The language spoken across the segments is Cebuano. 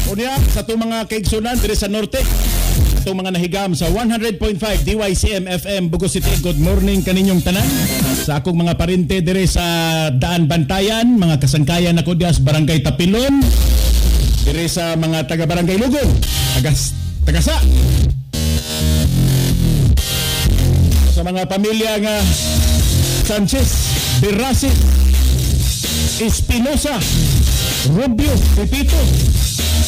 Unya sa itong mga kaigsunan diri sa norte, itong mga nahigam sa 100.5 DYCM FM Bogo City, good morning kaninyong tanan. Sa akong mga parente diri sa Daan Bantayan, mga kasangkayan ako diya sa Barangay Tapilon, diri sa mga taga Barangay Lugong, tagasa. Sa mga pamilya nga Sanchez, Berasi, Espinosa, Rubio, Pepito.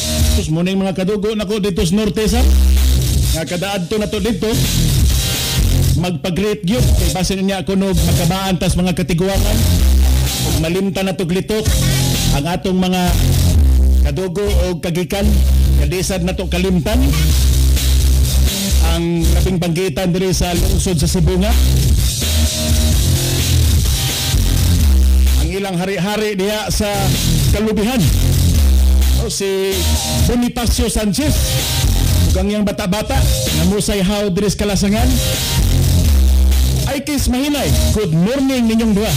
Tapos muna yung mga kadugo nako dito sa norte sa nga kadaadto na to dito magpag-greet gyud kay basin niya ako nog magkabaan tas mga katiguangan ug malimtan na to glitok ang atong mga kadugo o kagikan kadisad na to kalimtan ang labing banggitan diri sa lungsod sa Sibonga, ang ilang hari-hari diha sa Kalubihan. O si Bonifacio Sanchez ug ang iyang bata-bata nga musay how diri sa Kalasangan. Ay kis mahinay, good morning ninyong duha.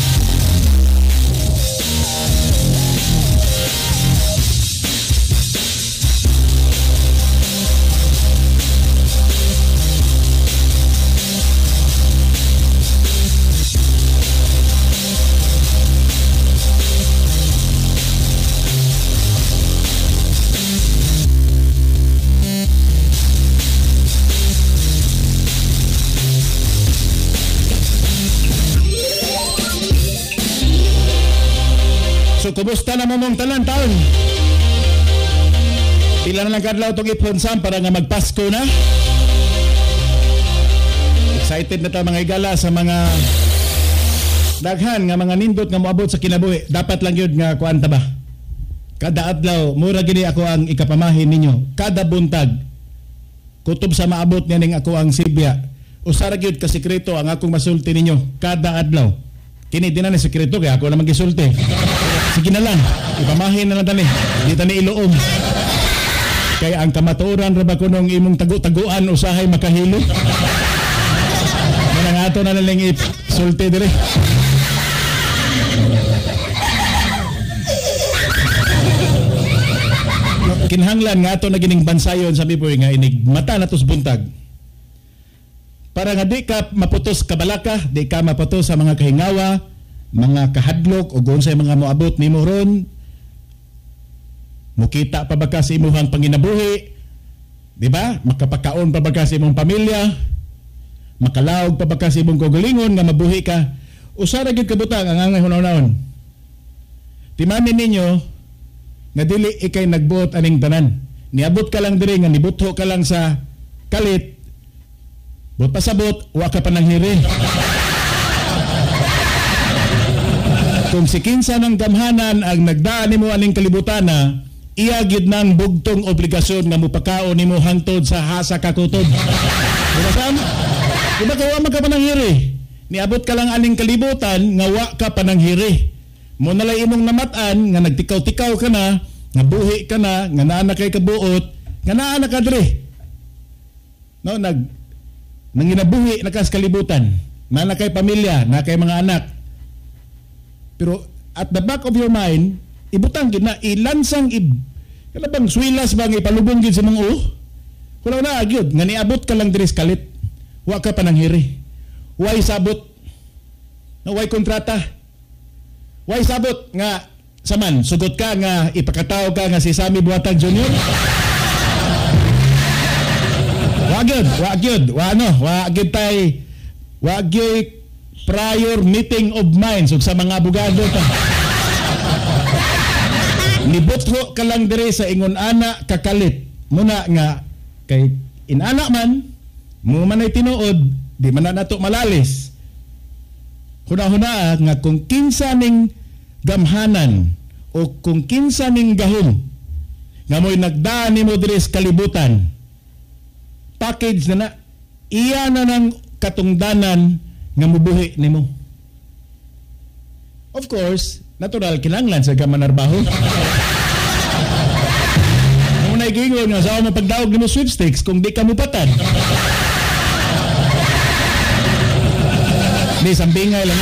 So, kumusta na mo mong tanan taon? Pila na lang kadlaw itong iponsam para nga magpasko na. Excited na ta mga higala sa mga daghan nga mga nindot nga moabot sa kinabuhi. Dapat lang yun nga kuan ta ba? Kada adlaw, mura gini ako ang ikapamahin ninyo. Kada buntag, kutob sa maabot niya ning ako ang sibya. Usara gyud ka sekreto ang akong masulti ninyo kada adlaw. Kini di na ni sekreto kaya ako naman gisulti. Sige na lang, ipamahin na lang tani. Di tani iluom. Kaya ang kamatuoran ra ba kunong imong tagu-taguan usahay makahilo. Manang ato na lang isulti dire. Kinahanglan nga ato na gining bansayon sabi po nga inig mata na tos buntag. Para nga di ka maputos kabalaka, di ka maputos sa mga kahingawa, mga kahadlok o unsay mga moabot nimo ron. Mukita pa ba ka sa imuhang panginabuhi? Di ba? Makapakaon pa ba ka sa imong pamilya? Makalaog pa ba ka sa imong kaugalingon nga mabuhi ka? Usa ra gyud kabutang ang angay hunaw-naon. Timamin ninyo nga dili ikay nagbuot aning tanan. Niabot ka lang diri nga nibutho ka lang sa kalit. But pasabot, wa ka pa nanghiri. Kung si kinsa ng gamhanan ang nagdaan nimo aning kalibutan na, iya gyud nang bugtong obligasyon nga mupakaon nimo hangtod sa hasa kakutob. Diba Sam? Diba ka wa man ka pa nanghiri? Niabot ka lang aning kalibutan nga wa ka pa nanghiri. Mo nalay imong namat-an nga nagtikaw-tikaw ka na, nga buhi ka na, nga naa na kay kabuot, nga naa na ka diri. No, nanginabuhi na ka sa kalibutan, na na kay pamilya, na kay mga anak. Pero at the back of your mind, ibutang gid na ilansang kana bang swilas bang ipalubong gid sa mong ulo? Wala na gyud nga niabot ka lang diri sa kalit. Wa ka pa nanghiri. Way sabot. No, way kontrata. Way sabot nga saman sugot ka nga ipakatao ka nga si Sammy Buatag Jr. Wa gyud, wa ano, wa gyud tay, wa gyud prior meeting of minds ug sa mga abogado ta. Nibutho ka lang diri sa ingon ana kakalit. Muna nga kay inana man mo man ay tinuod, di man na nato malalis. Huna-huna nga kung kinsa ning gamhanan o kung kinsa ning gahom nga mo'y nagdaan nimo diri sa kalibutan, package na na, iya na ng katungdanan nga mubuhi nimo. Of course, natural kinahanglan sa gamanarbaho. Kung naigingon nga sa mo pagdaog nimo sweepstakes kung di ka mupatad. Di sambingay lang.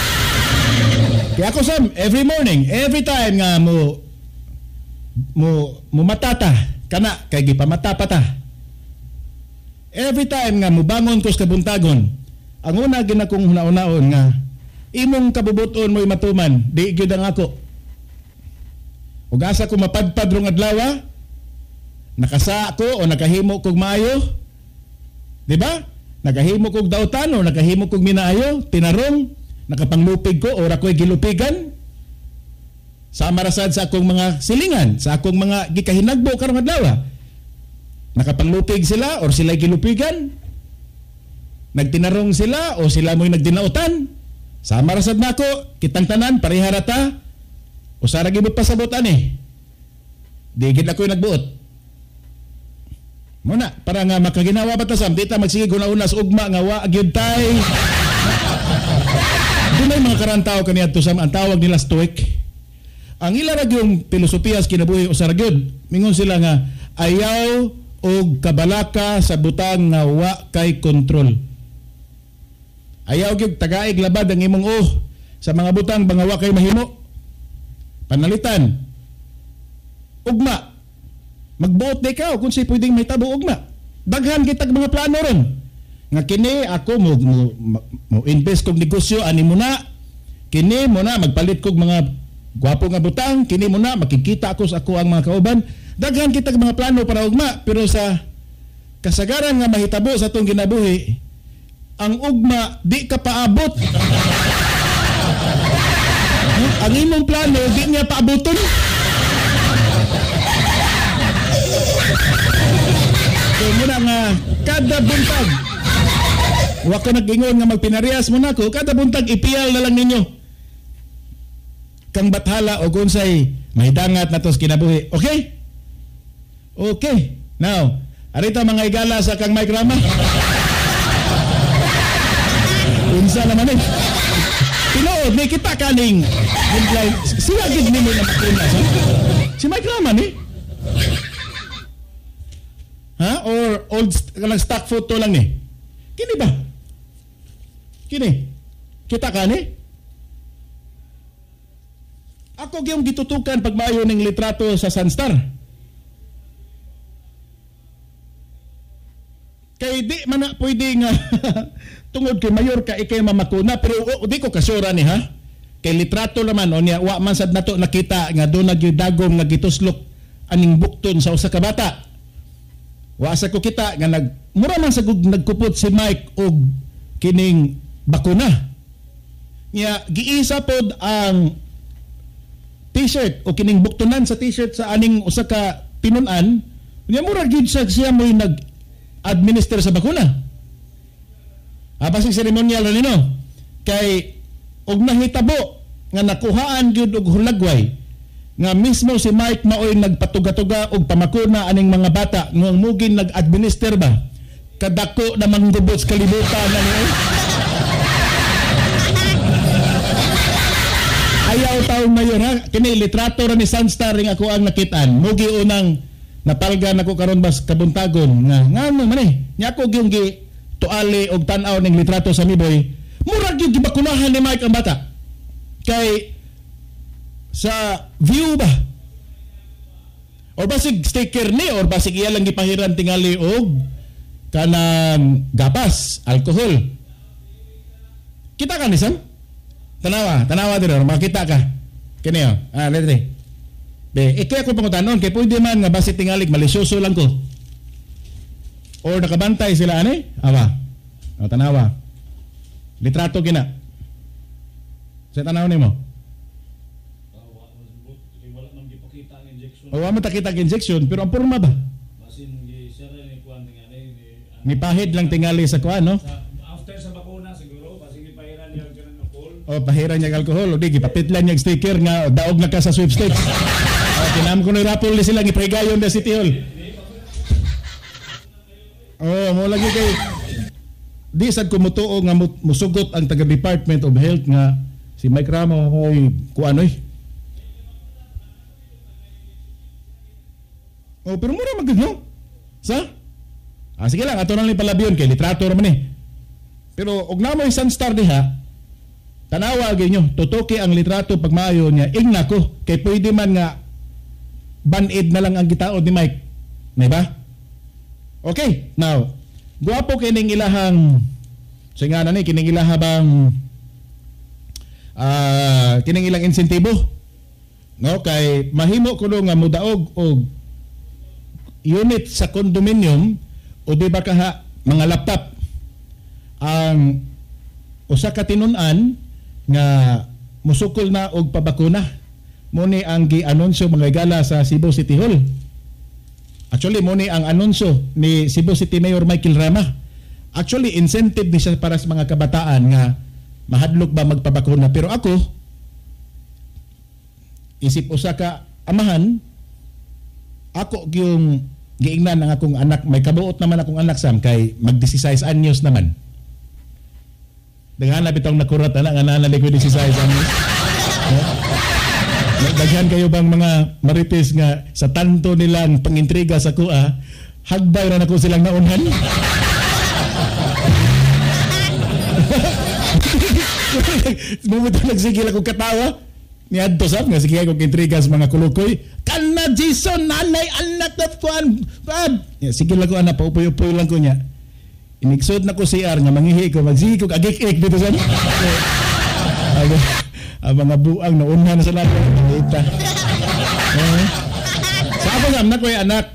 Kaya ako Sam, every morning, every time nga mo mo matata, Kana kay gipamata pa ta. Every time nga mubangon ko sa kabuntagon, ang una ginakong huna-unaon nga imong kabubuton mo'y matuman, di gyud ang ako. Ug asa ko mapadpad rong adlaw, nakasa ko o nakahimo kog maayo, di ba? Nakahimo kog dautan o nakahimo kog minaayo, tinarong, nakapanglupig ko o ako'y gilupigan. Sama rasad sa akong mga silingan, sa akong mga gikahinagbo karong adlaw. Nakapanglupig sila or sila'y gilupigan. Nagtinarong sila o sila mo'y nagdinautan. Sama rasad nako, kitang tanan, pareha rata. Usara gibot pasabot ani. Di gid ako'y nagbuot. Muna, para nga makaginawa ba ta sam, di ta magsige guna-una sa ugma nga wa gyud tay. Dunay mga karantaw kaniadto sam, ang tawag nila stoic. Ang ila ra gyud filosofiya sa kinabuhi usa ra gyud. Mingon sila nga ayaw og kabalaka sa butang nga wa kay kontrol. Ayaw gyud tagaig labad ang imong oh sa mga butang nga wa kay mahimo. Panalitan. Ugma. Magbuot di ka kung si pwedeng mahitabo ugma. Daghan kitag mga plano ron. Nga kini ako mo invest kog negosyo ani mo na. Kini mo na magpalit kog mga gwapo nga butang, kini mo na makikita ako sa ako ang mga kauban. Daghan kitag mga plano para ugma, pero sa kasagaran nga mahitabo sa atong kinabuhi, ang ugma di ka paabot. Ang imong plano di niya paaboton. So muna nga kada buntag, wa ko nag-ingon nga magpinariyas mo nako, kada buntag ipiyal na lang ninyo kang bathala o unsay mahidangat nato sa kinabuhi. Okay? Okay. Now, arita mga igala sa kang Mike Rama. Unsa naman eh. Tinuod may kita kaning headline. Sila gid nimo na makuna sa. Si Mike Rama ni. Ha? Or old kanang stock photo lang ni. Kini ba? Kini. Kita kani? Ako gyud gitutukan pag maayo ning litrato sa Sunstar. Kay di man na pwede nga tungod kay mayor ka ikay mamakuna, pero di ko kasura ni ha. Kay litrato naman o niya wa man sad nato nakita nga doon nagyudagom nga gituslok aning bukton sa usa ka bata. Wa sa ko kita nga nag mura man sa nagkupot si Mike og kining bakuna. Nya giisa pod ang t-shirt o kining buktonan sa t-shirt sa aning usa ka tinun-an, nya mura gyud sa siya mo'y nag-administer sa bakuna. Basig seremonyal ra nino. Kay og nahitabo nga nakuhaan gyud og hulagway nga mismo si Mike maoy nagpatuga-tuga og pamakuna aning mga bata nga mugin nag-administer ba, kadako na manggubot sa kalibutan ani. Ayaw taong mayor ha, kini litrato ra ni Sunstar ring ako ang nakitaan. Mugi unang napalgan ako karon bas kabuntagon nga ngano man eh. Nya ako gyud gi tuali og tan-aw ning litrato sa Miboy. Murag gyud gibakunahan ni Mike ang bata. Kay sa view ba? Or basig sticker ni or basig iya lang gipahiran tingali og kanang gapas, alkohol. Kita ka ni Sam? Tanawa, tanawa dito, makita ka. Kini oh. Ah, lete. Be, ikay ako pangutanon kay pwede man nga basi tingalig malisyoso lang ko. Or nakabantay sila ani? Awa. O, tanawa. Litrato kina. Sa tanaw nimo. Wala man gipakita ang injection. O, wa man ta kita ang injection, pero ang porma ba? Basin gi share ni kuan tingali ni pahid lang tingali sa kuan, no? After sa bakuna siguro basin gipahiran niya ang alcohol. O, pahiran niya ang alcohol, o di gipapitlan niya ang sticker nga daog na ka sa sweepstakes. O, kinam ko ni rapol ni sila gipahigayon na City Hall. O, mo lagi kay di sad ko mutuo nga musugot ang taga Department of Health nga si Mike Rama oy kuan oy. O, pero mura man gud no? Sa? Ah, sige lang, ato na lang palabiyon kay litrato ra man eh. Pero og namoy Sunstar diha, tanawa gyud nyo, tutuki ang litrato pag maayo niya, ingna ko kay pwede man nga banid na lang ang gitaod ni Mike. May ba? Okay, now, guwapo kining ilahang so nga na ni kining ilaha bang kining ilang insentibo, no, kay mahimo kuno nga mudaog og unit sa condominium o di ba kaha mga laptop ang usa ka tinun-an nga musukol na og pabakuna. Mo ni ang gi-anunsyo, mga higala, sa Cebu City Hall. Actually, mo ni ang anunsyo ni Cebu City Mayor Michael Rama. Actually, incentive ni siya para sa mga kabataan nga mahadlok ba magpabakuna. Pero ako, isip usa ka amahan, ako yung giingnan ang akong anak, may kabuot naman akong anak, Sam, kay mag 16 anyos naman. Daghan na bitong nakurat ana nga naa ko 16 anyos. No? Daghan kayo bang mga marites nga sa tanto nilang pangintriga sa kuha, hagbay ra nako silang naunhan. Mumuto nagsigil ako katawa. Niadto sab nga sige ako intriga sa mga kulukoy. Kana Jason nanay anak na kuan. Ya, sige lang ko anak, paupoy-upoy lang ko niya. Inigsod na ko CR nga manghihi ko, magsige ko agik-ik dito sa. Ang mga buang naunhan na sa lahat. Ita. Sa ako nga, anak ko anak,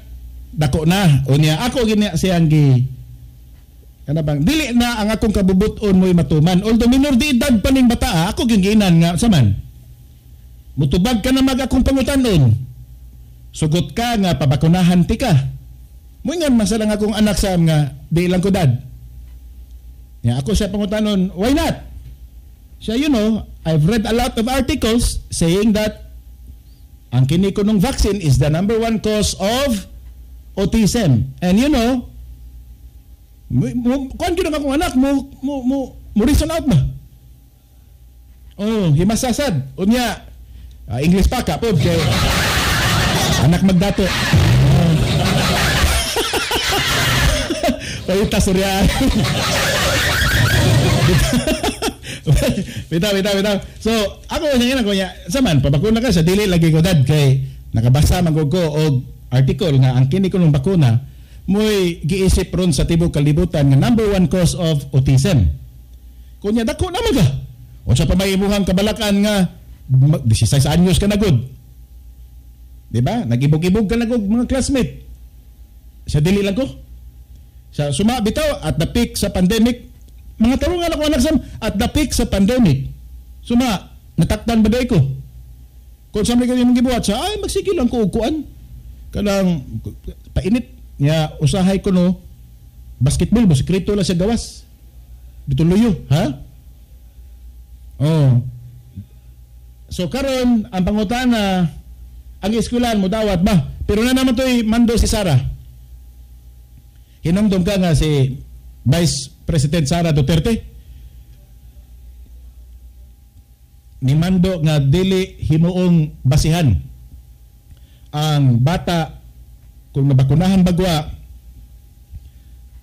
dako na. O niya, ako gini siyang gi. Kana bang, dili na ang akong kabubuton mo'y matuman. Although minor di edad pa ning bata, ako ginginan nga, saman. Mutubag ka na mag akong pangutanon. Sugot ka nga, pabakunahan ti ka. Muingan masalang akong anak sa nga, di lang ko dad. Ya, ako siya pangutanon, why not? Siya, you know, I've read a lot of articles saying that ang kinikunong vaccine is the number one cause of autism. And you know, kuan gyud ang akong anak, mo reason out ba? Oh, himasasad. Unya, English pa ka po, kay anak magdato. Pahita surya. Bitaw, bitaw, bitaw. So, ako niya ko niya, saman pabakuna ka sa dili lagi ko dad kay nakabasa man ko og article nga ang kini kunong bakuna mo'y giisip ron sa tibok kalibutan nga number one cause of autism. Kunya dako na maga. Unsa pa may imuhang kabalakan nga 16 anyos ka na gud. Di ba? Nagibog-ibog ka na gud mga classmate. Sa dili lang ko. Sa suma bitaw at the peak sa pandemic, mga tarungan ako anak sam at the peak sa pandemic. Suma natakdan ba day ko? Kung sa mga imong gibuhat sa ay magsige lang ko og kuan. Kanang painit niya usahay ko no basketball mo sekreto lang sa gawas. Dituloyo, ha? Oh. So karon ang pangutana ang eskwelahan mo dawat ba? Pero na naman to'y mando si Sara. Hinumdum ka nga si Vice President Sara Duterte ni mando nga dili himuong basihan ang bata kung nabakunahan bagwa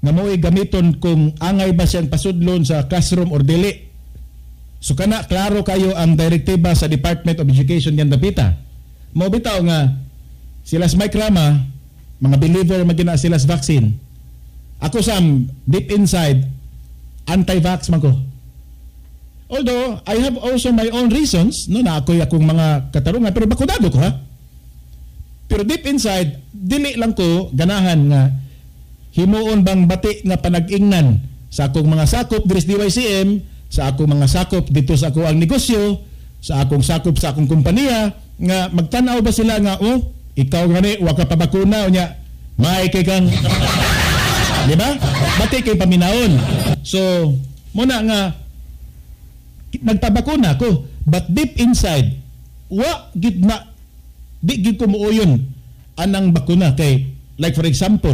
nga mo'y gamiton kung angay ba siyang pasudlon sa classroom or dili. So kana klaro kayo ang direktiba sa Department of Education yan dapita. Mao bitaw nga sila sa Mike Rama, mga believer magina sila sa vaccine. Ako sam deep inside anti-vax man ko. Although I have also my own reasons, no, na ako'y akong mga katarungan pero bakunado ko ha. Pero deep inside dili lang ko ganahan nga himuon bang bati nga panag-ingnan sa akong mga sakop diri sa DYCM, sa akong mga sakop dito sa ako ang negosyo, sa akong sakop sa akong kompanya nga magtan-aw ba sila nga oh ikaw gani wa ka pa bakuna unya may kay kang di ba? Bati kay paminaon. So muna nga nagpabakuna ko but deep inside wa gid na di gid ko muuyon anang bakuna kay like for example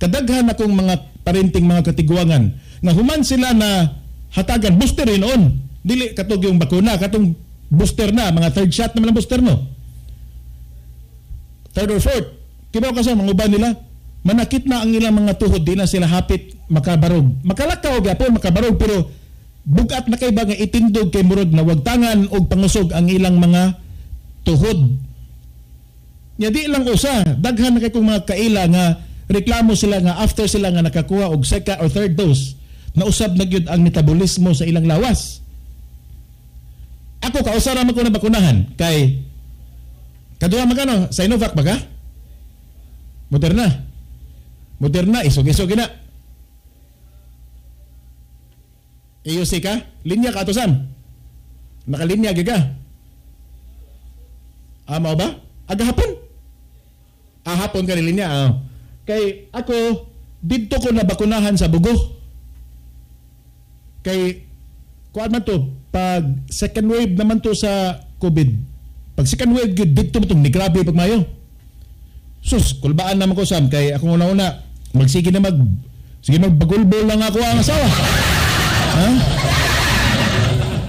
kadaghan akong mga parenting mga katiguangan nga human sila na hatagan booster on dili katog yung bakuna katong booster na mga third shot naman ang booster no, third or fourth kibaw ka sa mga uban nila manakit na ang ilang mga tuhod di na sila hapit makabarog makalakaw gyapon makabarog pero bugat na kay ba nga itindog kay murag na wagtangan og pangusog ang ilang mga tuhod. Nya di lang usa, daghan na kay kong mga kaila nga reklamo sila nga after sila nga nakakuha og second or third dose, nausab na gyud ang metabolismo sa ilang lawas. Ako kausa ra man ko na bakunahan kay kaduha magkano Sinovac ba ka? Moderna. Moderna isog-isog na. AUC ka? Linya ka ato Sam? Nakalinya gyud ka? Ah, mao ba? Aga hapon? Ah, hapon ka ni linya. Ah. Kay ako didto ko nabakunahan sa Bugo. Kay kuan man to pag second wave naman to sa COVID. Pag second wave gyud didto man to ni grabe pag Mayo. Sus, kulbaan naman ko Sam kay ako una-una magsige na mag sige magbagulbol lang ako ang asawa. Ha?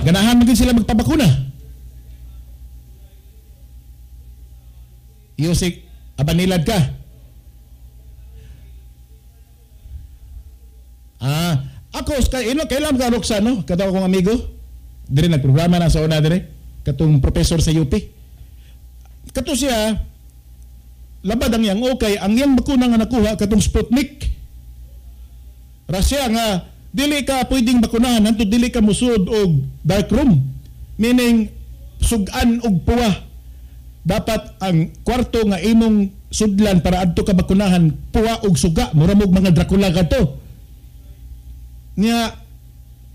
Ganahan man sila magpabakuna. Yusik, abanilad ka. Ah, ako kay ino kailan ka Roxanne, no? Kadto akong amigo. Dire nagprograma na sa una dire katong professor sa UP. Kato siya labad ang iyang okay, ang iyang bakuna nga nakuha katong Sputnik. Russia nga dili ka pwedeng bakunahan hantud dili ka musud og dark room, meaning sug-an og puwa. Dapat ang kwarto nga imong sudlan para adto ka bakunahan puwa og suga, mura mog mga Dracula kadto. Nya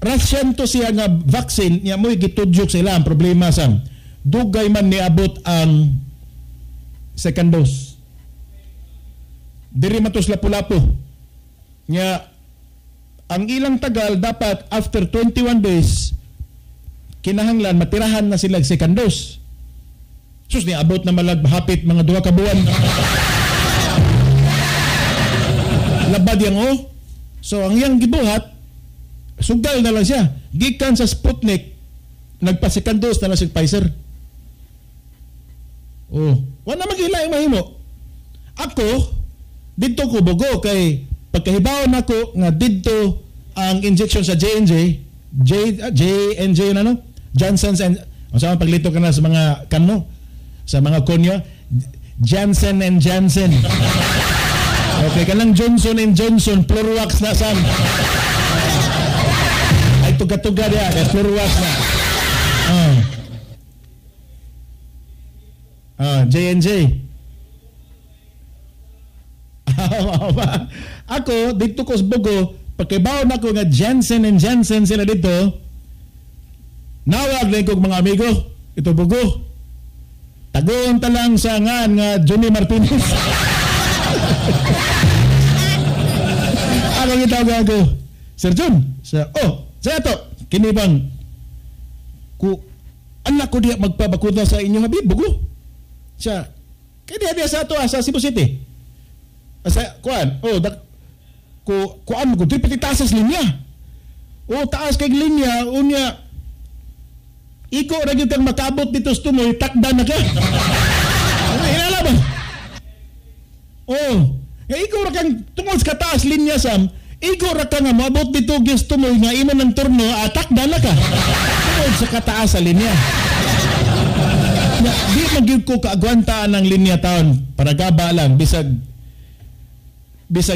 Russian to siya nga vaccine nya mo'y gitudyok sila ang problema sam. Dugay man niabot ang second dose. Diri man to sa Lapu-Lapu. Nya ang ilang tagal dapat after 21 days kinahanglan matirahan na sila second dose. Sus, niabot na malag hapit mga 2 ka buwan. Labad yang oh. So ang iyang gibuhat sugal na lang siya. Gikan sa Sputnik nagpa second dose na lang si Pfizer. Oh, wala magila ang mahimo. Ako didto ko bugo kay pagkahibaw nako nga didto ang injection sa J&J, J&J na no? Johnson's and unsa man paglito ka na sa mga kano, sa mga konyo, Janssen and Janssen. Okay, kanang Johnson and Johnson, Plurwax na sam. Ay tuga-tuga diya, kay Plurwax na. J&J. Ako dito ko sa Bugo, pagkabaw na ko nga Janssen and Janssen sila dito, nawag na kong mga amigo, ito Bugo. Tagoon ta lang sa ngan nga Johnny Martinez. Ako gitawag ako, Sir John, sa oh, sa ato, kini bang ku anak ko diha magpabakuna sa inyo habib Bugo. Siya, kay diha sa ato sa Cebu City. Sa kuan, oh dak ku kuan ko diri taas sa linya. Oh, taas kay linya unya iko ra gyud kang makaabot dito sa tumoy, takda na ka. Inala ba? Oh, iko ra kang tungod sa kataas linya sam, iko ra ka nga moabot dito gyud sa tumoy nga imo ng turno, atakda na ka. Tungod sa kataas sa linya. Na, di man gyud ko kaagwantaan ang linya taon, para gaba lang bisag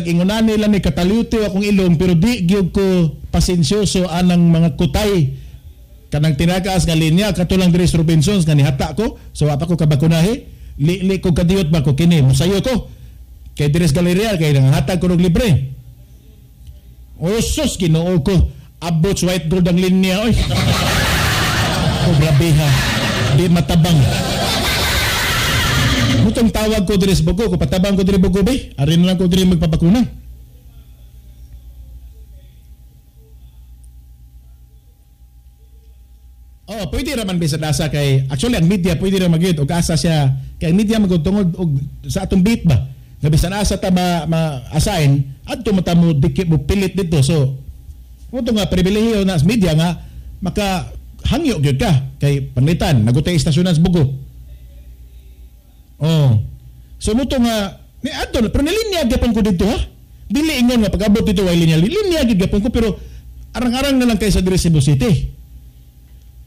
ingunan nila ni katalyute akong ilong, pero di gyud ko pasensyoso anang mga kutay kanang tinagaas nga linya katulang diri sa Robinsons nga nihata ko, so wa pa ko kabakunahi, li ko kadiyot ba ko kini musayo ko kay diri sa Galleria kay nanghatag ko og libre. Osos Ginoo ko, abot sa white gold ang linya oy. Oh, grabe ha, di matabang. Mutong tawag ko diri sa Bugo, ko patabang ko diri Bugo be, ari na lang ko diri magpabakuna. Oh, pwede ra man bisag asa kay actually ang media pwede ra magyud og asa siya kay ang media magud tungod og sa atong beat ba. Nga bisan asa ta ma-assign adto mata mo dikit mo pilit dito. So mo nga pribilehiyo na sa media nga maka hangyo gyud ka kay panlitan nagutay istasyonan sa Bugo. Oh. So mo to nga ni adto pero nilinya gyapon ko dito ha. Dili ingon nga pag-abot dito way linya. Linya gyud gyapon ko pero arang-arang na lang kay sa diri Cebu City.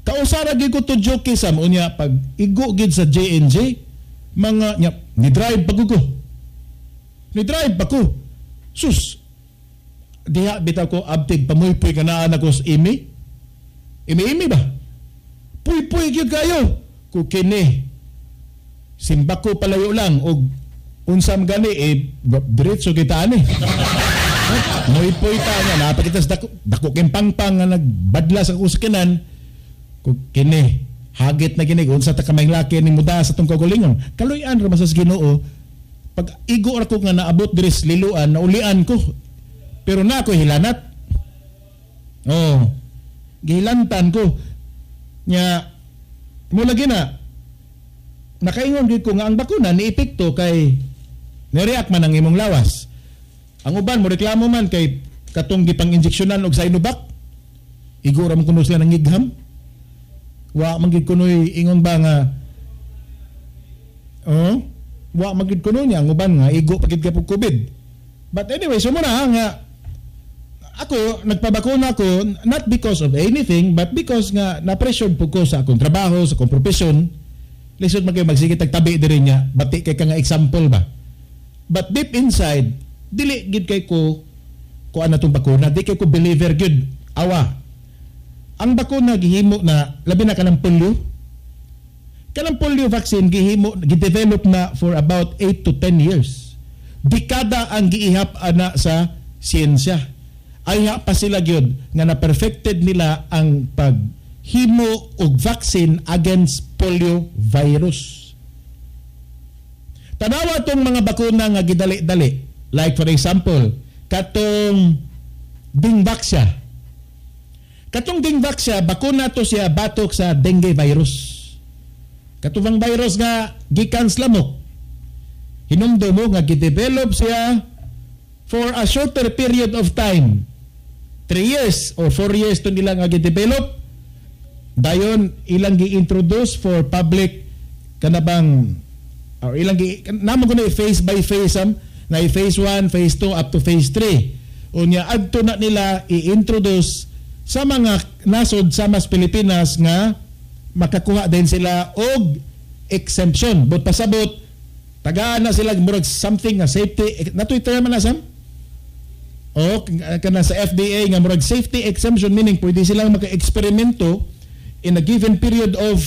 Kausara gyud ko to joke sam unya pag igo gyud sa J&J. Mga nya ni drive pa ko. Ni drive pa ko. Sus. Diha bitaw ko abtig pamuypoy ka naa nako sa imi. Imi-imi ba? Puy-puy gyud kayo. Ku kini simba ko palayo lang og unsam gani eh diretso kita ani. Muypoy ta nga napakita sa dako dako kay pangpang nga nagbadla sa kuskinan. Ku kini hagit na gini unsa ta kamay laki ni muda sa tong kaugalingon. Kaluy-an ra sa Ginoo. Pag igo ra ko nga naabot diri sa Liloan, naulian ko. Pero na ako hilanat. Oh. Gihilantan ko. Nya mo lagi na nakaingon gyud ko nga ang bakuna ni epekto kay nireact man ang imong lawas. Ang uban mo reklamo man kay katong gipang-injeksyonan og Sinovac. Igo ra man kuno sila nangigham. Wa man gid kunoy ingon ba nga oh, wa man gid kuno niya ang uban nga igo pa gid ka COVID. But anyway, so mo na nga ako nagpabakuna ko not because of anything but because nga na-pressured po ko sa akong trabaho, sa akong profesyon. Lisod man kayo magsige tagtabi diri niya, bati kay ka nga example ba. But deep inside, dili gid kay ko kuan na tong bakuna, di kay ko believer gyud. Awa. Ang bakuna gihimo na labi na kanang polio. Kanang polio vaccine gihimo gidevelop na for about 8 to 10 years. Dekada ang giihap ana sa siyensya. Ayha pa sila gyud nga na perfected nila ang paghimo og vaccine against polio virus. Tanawa tong mga bakuna nga gidali-dali. Like for example, katong Dengvaxia. Katong Dengvaxia, bakuna to siya batok sa dengue virus. Katong virus nga gikan sa lamok. Hinumdum mo nga gidevelop siya for a shorter period of time. 3 years or 4 years to nila nga gidevelop. Dayon ilang gi-introduce for public kanabang or ilang gi namo kuno phase by phase am na phase 1, phase 2 up to phase 3. Unya adto na nila i-introduce sa mga nasod sa mas Pilipinas nga makakuha din sila og exemption. But pasabot tagaan na sila murag something nga safety natoy term na sam. O kana sa FDA nga murag safety exemption, meaning pwede silang maka-eksperimento in a given period of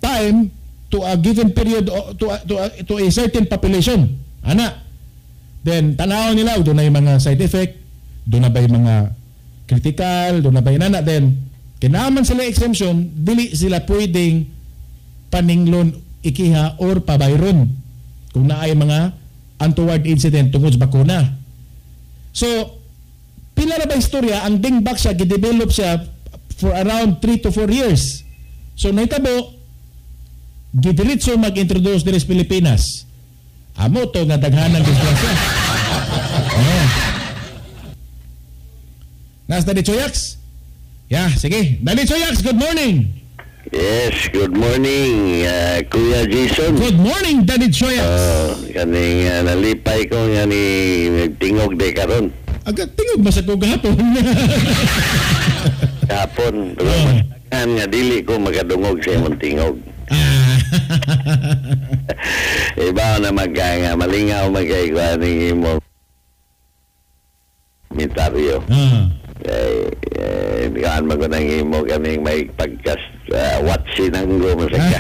time to a given period to a certain population. Ana. Then tanaw nila do na yung mga side effect, do na ba yung mga critical, do na ba yung nana. Then kinaman sila exemption, dili sila pwedeng paninglon ikiha or pabayron kung naay mga untoward incident tungod sa bakuna. So, pila na ba istorya, ang Dengvaxia gidevelop siya for around 3 to 4 years. So, nahitabo, gidiretso mag-introduce diri sa Pilipinas. Amo to nga daghanan disgrasya. Oh. Nas Daddy Choyax? Yeah, sige. Daddy Choyax, good morning. Yes, good morning, Kuya Jason. Good morning, Daddy Choyax. Kaning nalipay ko nga ni nagtingog de karon. Aga tingog ba sa ko gahapon? Gahapon, pero nga dili ko makadungog sa imong tingog. Iba na magka nga malingaw magkay ko aning imong mitaryo. Eh, kaan man ko nang imo kaming may pagkas watsinanggo masaka.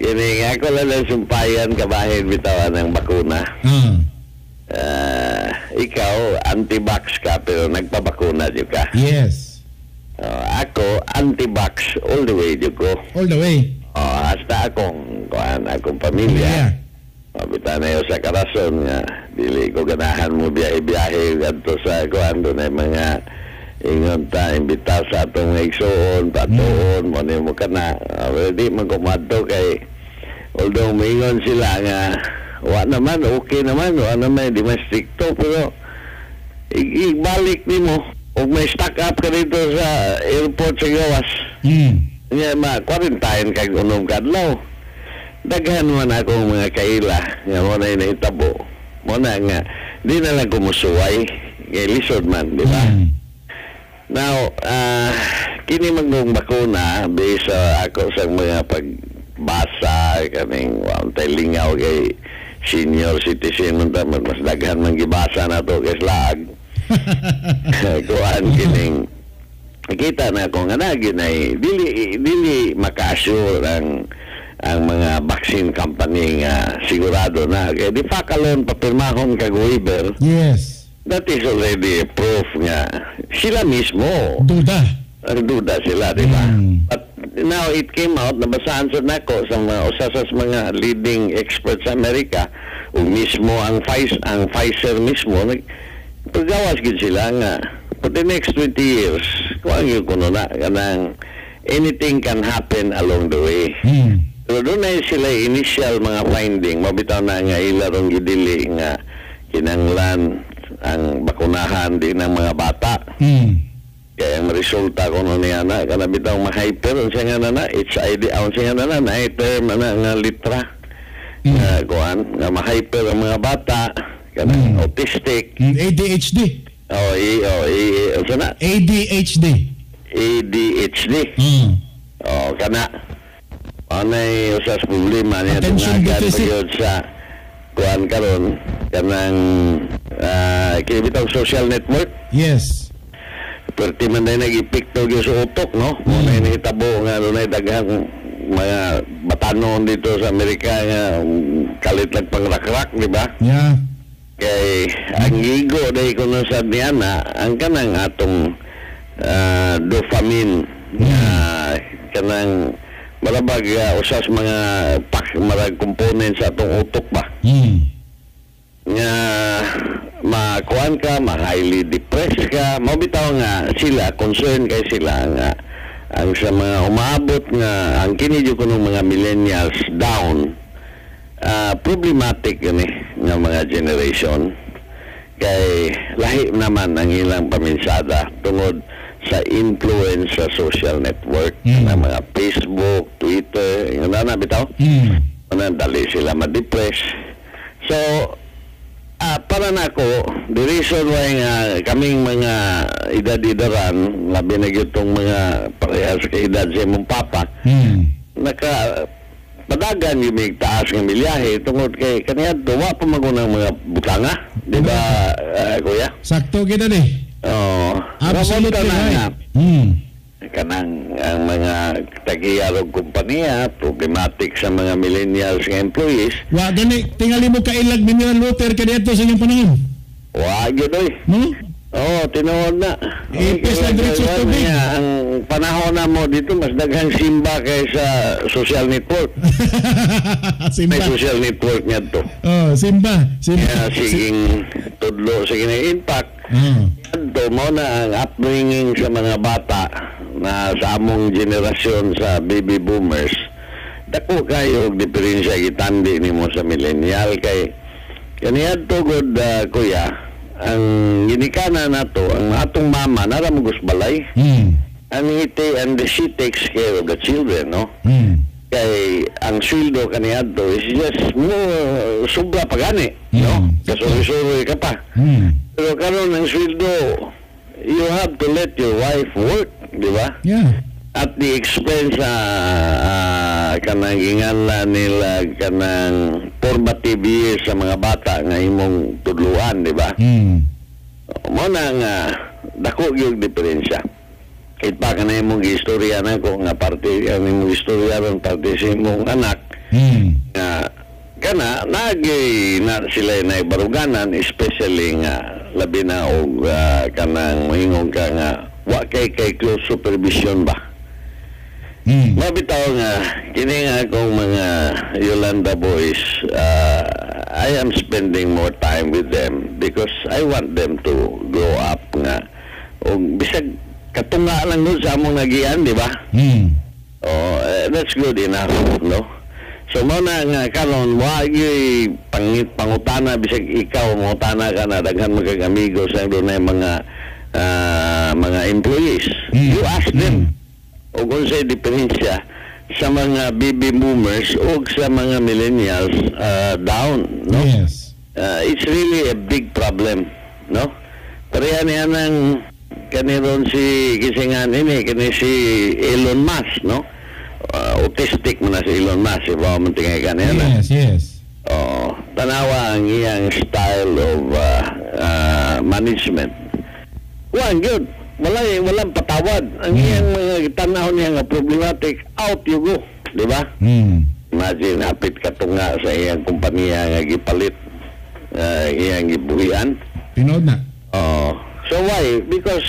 Kini nga ako lang ang sumpayan kabahin bitawan ng bakuna. Ikaw, anti-vax ka pero nagpabakuna di ka. Yes. Ako, anti-vax all the way di ko. All the way? Hasta akong, kuan, akong pamilya. Yeah. Mabita na yun sa karason nga dili ko ganahan mo biyahe-biyahe gadto sa kuan doon ay mga ingon ta imbitaw sa atong igsuon patuon mo ni mo kana di man kumadto kay although moingon sila nga wa naman okay naman wa naman di man stricto pero ibalik nimo og may stock up ka dito sa airport sa gawas. Nya ma quarantine kag unom kadlaw. Daghan man akong mga kaila nga mo na inahitabo. Mo na nga di na lang kumusuway kay lisod man, di ba? Now, kini magong bakuna based sa ako sa mga pag Basa kaning wa tay lingaw kay senior citizen man ta, mas daghan man gibasa na to kay laag. Kuan kining kita na ko nga na ginay dili dili maka-assure ang mga vaccine company nga sigurado na kay di pa kalon papirmahon kag waiver. That is already a proof nga sila mismo Duda. Duda sila, di ba? Mm. But now it came out, nabasaan sa nako sa mga usa sa mga leading experts sa Amerika ug mismo ang Pfizer mismo nag paggawas gid sila nga for the next 20 years, kuan gyud kuno na kanang anything can happen along the way. Pero duna sila initial mga finding, mabitaw na nga ila rong gidili nga kinanglan ang bakunahan din ng mga bata. Kaya ang resulta ko no niya na, kana bitaw ma-hyper, unsa nga na na, HIV, unsa nga na na, na term na nga litra. Nga kuan, nga ma-hyper ang mga bata, kanang autistic. ADHD. Oh, i, oh, i, unsa na? ADHD. ADHD. Oh, kana. Anay usas problema niya Attention tungagan deficit. pa gyud sa kuan karon kanang kini bitaw social network. Perti man day nag-epekto gyud sa utok, no? Mo na nahitabo nga dunay daghang mga batanon dito sa Amerika nga kalit lang pangrakrak, di ba? Yeah. Kay ang gigo day kuno sa niya na ang kanang atong dopamine nga kanang marabag usas mga pak marag component sa atong utok ba nga makuan ka, ma-highly depressed ka. Mao bitaw nga sila concern kay sila nga ang sa mga umaabot nga ang kini jud kunong mga millennials down, problematic yun eh nga mga generation kay lahi naman ang ilang paminsada tungod sa influence sa social network na mga Facebook, Twitter, yun na na bitaw. Ano, dali sila ma-depress. So, para nako, the reason why nga kaming mga edad-edaran, labi na gyud tong mga parehas kay edad sa imong papa, naka padagan yung may taas nga milyahe tungod kay kaniadto wa pa magunang mga butanga, di ba, kuya? Sakto kita ni. Oh, Absolutely na nga. right. Kanang ang mga tagiya og kompanya problematic sa mga millennials nga employees. Wa gani tingali mo kailag mineral water kaniadto sa inyong panahon. Wa gyud oy. No? Oo, tinuod na. Ipis na diretso Kaya, tubig. niya, ang panahon na mo dito, mas daghang simba kaysa social network. Simba. May social network niya to. Oh, simba. Simba. Kaya siging tudlo, sige na impact. Adto mo na ang upbringing sa mga bata na sa among generasyon sa baby boomers. Dako kayo og diferensya gitandi nimo sa millennial kay kaniadto gud, kuya, ang ginikana nato ang atong mama nara mo balay and he and she takes care of the children, no? Kay ang sweldo kaniadto is just more sobra pa gani, no? Kasuri-suri ka pa. Pero karon ang sweldo, you have to let your wife work, di ba? Yeah. At the expense sa kanang ingala nila kanang formative years sa mga bata nga imong tudluan, di ba? Mo na nga dako gyud diferensya. It pa ka na imong istorya na ko nga parte ang imong istorya ron parte sa imong anak nga kana nagi na sila na baruganan, especially nga labi na og kanang moingon ka nga wa kay kay close supervision ba. Mabitaw nga kini nga akong mga Yolanda boys, I am spending more time with them because I want them to grow up nga og bisag katunga lang nun sa among nagian, di ba? Oh, that's good enough, no? So mo na nga karon wa gyud pangit pangutana bisag ikaw mangutana ka na daghan mo kag amigo sa dunay mga employees. You ask them og unsay diferensya sa mga baby boomers o sa mga millennials down, no? Yes. It's really a big problem, no? Pareha niya ng kaniron si kisingan ini, kani si Elon Musk, no? Autistic man na si Elon Musk, iba man tingay ka niya na. Yes, yes. Oh, tanawa ang iyang style of management. One, good. Walang patawad. Ang iyang mga tanaw niya nga problematic, out you go. Di ba? Imagine, hapit ka tunga sa iyang kumpanya nga gipalit, iyang gibuhian. Pinood na. Oh, so why? Because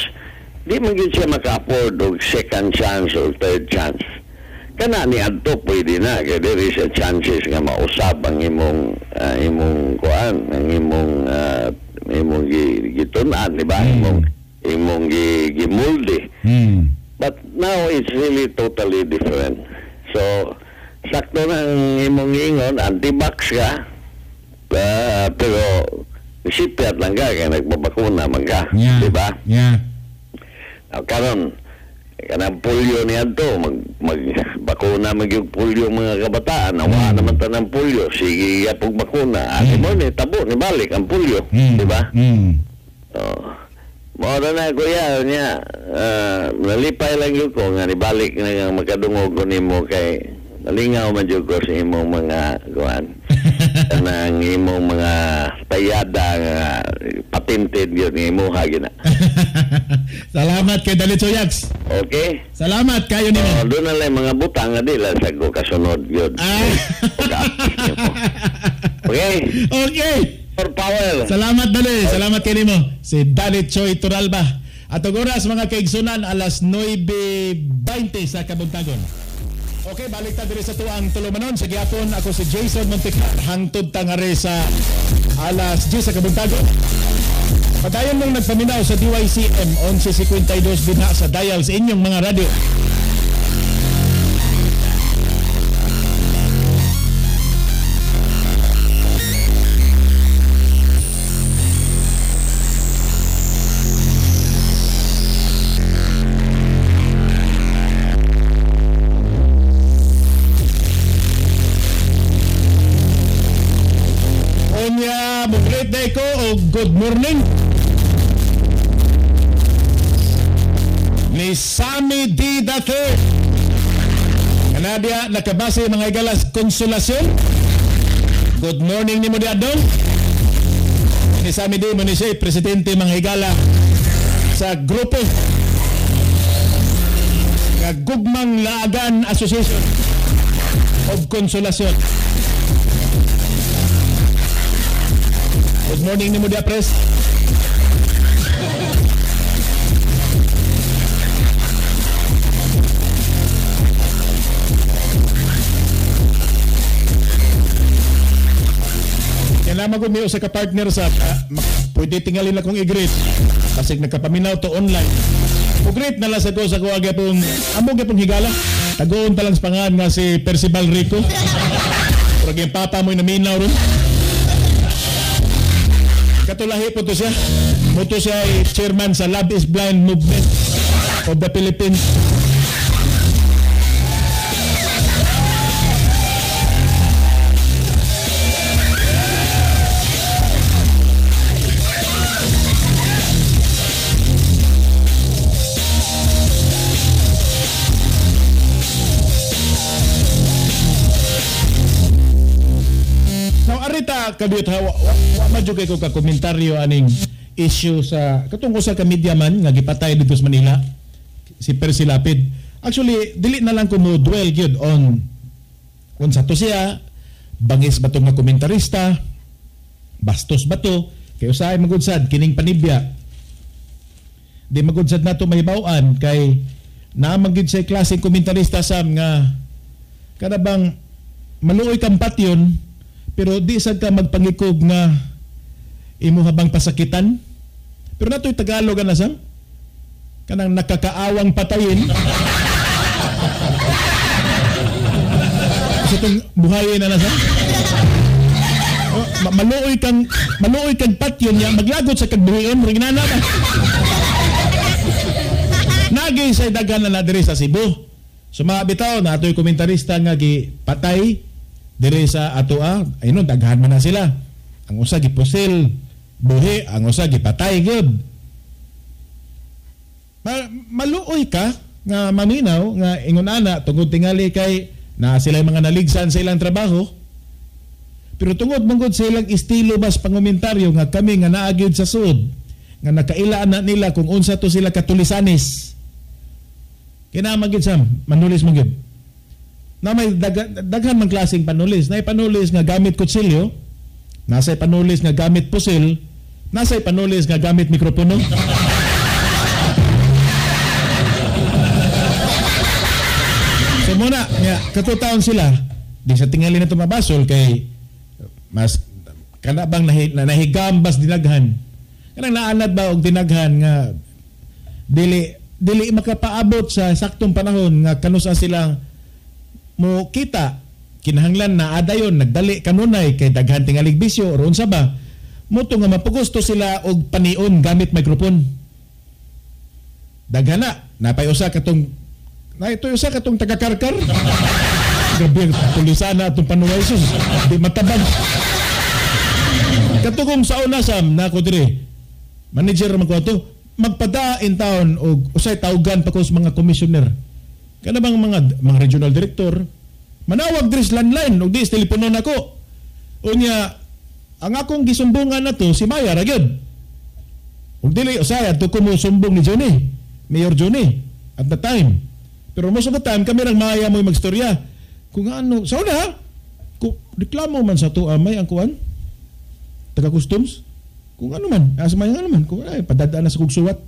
di man gyud siya maka-afford og second chance or third chance. Kana ni adto pwede na kay there is a chances nga mausab ang imong imong kuan, ang imong imong gitun-an, di ba? Imong gimulde. But now it's really totally different. So sakto na ang imong ingon, anti-vax ka, pero sipyat lang ka kay nagbabakuna man ka, Yeah. di ba? Yeah. Now, karon kanang polio ni adto magbakuna magyug polio mga kabataan, awa naman ta ng polio, sige yapog bakuna, ani mo ni tabo ni balik ang polio, di ba? Oh. Mao na kuya niya, nalipay lang gyud ko nga nibalik na nga makadungog ko nimo kay nalingaw man jud ko sa imong mga kuan. Kanang imong mga tayada nga patented gyud nga imuha gina. Salamat kay Dalit Soyax. Okay? Salamat kayo nimo. Oh, doon na lang mga butang nga di lang sa ko kasunod yun. Okay? Okay. For power. Salamat Dali. Salamat kay nimo. Si Dalit Choi Turalba. At og oras mga kaigsunan alas 9:20 sa kabuntagon. Okay, balik ta diri sa tuang tulumanon. Sa gihapon ako si Jason Monteclar. Hangtod ta ngari sa alas 10 sa kabuntagon. Padayon mong nagpaminaw sa DYCM 11:52 dinha sa dial sa inyong mga radyo. Onya, mo-great day ko o good morning. Ni Sammy D. the Third. Kanadia, nakabase mga igalas Konsolasyon. Good morning ni mo di Adong. Ni Sammy D. mo ni siya, presidente mga higala sa grupo nga Gugmang Laagan Association of Konsolasyon. Good morning ni mo di Pres. Kailangan ko may usa ka partner sa pwede tingalin akong i-greet kasi nagkapaminaw to online. O-greet na lang sa ko sa kuha gyapon amo gyapon higala. Tagoon ta lang sa pangan nga si Percival Rico. Pero yung papa mo'y naminaw ron. Katulahi po to siya. Muto siya ay chairman sa Love is Blind Movement of the Philippines. Arita kabiyot ha, wa man jud kay ko ka komentaryo aning issue sa katong usa ka media man nga gipatay didto sa Manila si Percy Lapid. Actually dili na lang ko mo dwell gyud on unsa to siya, bangis ba to nga komentarista, bastos ba to, kay usahay magud sad kining panibya. Di magud sad nato mahibaw-an kay naa man gyud siya klaseng komentarista sam nga kada bang maluoy kang patyon pero di sad ka magpangikog nga imuha bang pasakitan. Pero nato'y Tagalog ana sam kanang nakakaawang patayin. Sa itong buhayin na sam. Oh, maluoy kang patyon niya, maglagot sa kagbuhion, ringnana ba? Nagi sa daghan na diri sa Cebu. Suma bitaw na ato'y komentarista nga gipatay diri sa atoa, ayun daghan man na sila. Ang usa gipusil buhi, ang usa gipatay gyud. Maluoy ka nga maminaw nga ingon ana tungod tingali kay na sila mga naligsan sa ilang trabaho. Pero tungod manggod sa ilang estilo bas pangomentaryo nga kami nga naa gyud sa sud nga nakaila na nila kung unsa to sila katulisanis. Kina man gyud Sam, manulis man gyud. Na may daghan man klaseng panulis. Naay panulis nga gamit kutsilyo, nasay panulis nga gamit pusil, nasay panulis nga gamit mikropono. So muna, nga katutaon sila, di sa tingali na tumabasol kay mas kana bang nahigambas dinaghan. Kanang naanad ba og dinaghan nga dili dili makapaabot sa saktong panahon nga kanusa sila mo kita kinahanglan na adayon nagdali kanunay kay daghan tingalig bisyo or unsa ba moto nga mapugusto sila og panion gamit microphone. Daghan na napay usa katong naitoy usa katong tagakarkar. Grabe tulisana atong panuway sus di matabang. Katugong sa una Sam na ko diri manager man ko ato magpada in town og usay tawgan pa ko sa mga commissioner. Kana bang mga regional director manawag diri sa landline og di sa telepono nako. Unya ang akong gisumbungan na to si Maya ra gyud. Og dili usay adto ko mo sumbong ni Johnny, Mayor Johnny at the time. Pero most of the time kami rang Maya mo'y magstorya. Kung ano sa una ku reklamo man sa to amay ang kuan taga customs. Kung ano man, asa may ano man, kung ay padadaan na sa kog suwat.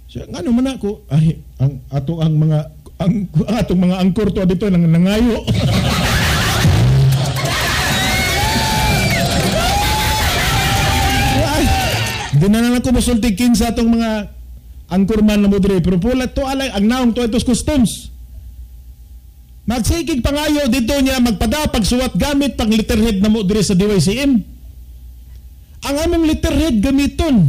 So, ngano man ako, ay ang ato ang mga ang atong mga angkor to dito nang nangayo. Ay, di na lang ko mosulti kinsa atong mga angkor man na mo diri, pero pula to alay ang naong to atos customs. Magsigig pangayo dito niya magpada pagsuwat gamit pang letterhead na mo diri sa DYCM. Ang among letterhead gamiton.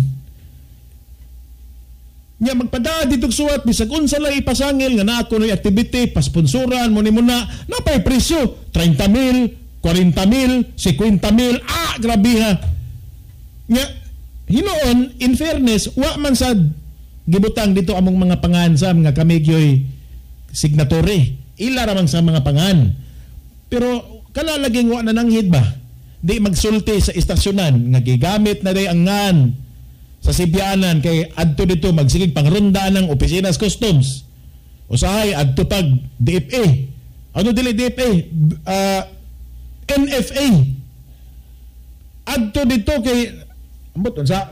Nya magpada dito suwat bisag unsa lang ipasangil nga naa kunoy activity pasponsoran mo ni muna napay presyo 30,000, 40,000, 50,000. Ah, grabe ha. Nya hinuon in fairness wa man sad gibutang dito among mga pangan Sam nga kami gyoy signatory. Ila ra man sa mga pangan. Pero kana laging wa na nanghid ba? Di magsulti sa istasyonan nga gigamit na day ang ngan sa Sibianan kay adto dito magsigig pangronda ng opisina sa customs. Usahay adto pag DFA. Ano dili DFA? NFA. Adto dito kay ambot unsa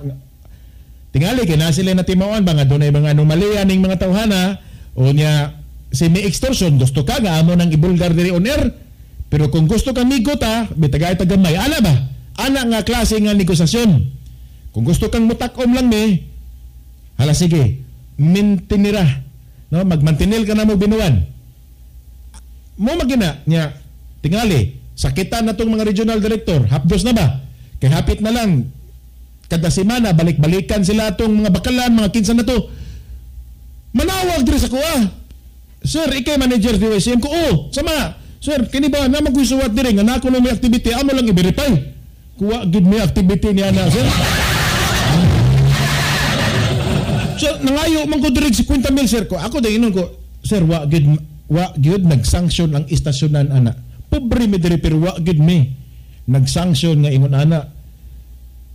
tingali kay na sila natimawan ba nga dunay mga anomalya ning mga tawhana o nya semi extortion gusto ka nga amo nang ibulgar diri on air. Pero kung gusto kang migot ha, bitagay tagamay. Ana ba? Ana nga klase nga negosasyon. Kung gusto kang mutakom lang ni, hala sige, mintinira. No, magmantinil ka na mo binuan. Mo magina niya tingali, sakitan na tong mga regional director, hapdos na ba? Kay hapit na lang kada semana balik-balikan sila tong mga bakalan, mga kinsa na to. Manawag diri sa kuha. Sir, ikay manager DYCM ko. Oh, sama. Sir, kini ba na magsuwat diri nga nako no may activity amo lang i-verify. Kuwa gid may activity niya na, sir. So nangayo man ko diri 50,000 sir ko. Ako day inon ko, sir, wa gid nag-sanction ang istasyonan ana. Pobre mi diri pero wa gid mi nag-sanction nga ingon ana.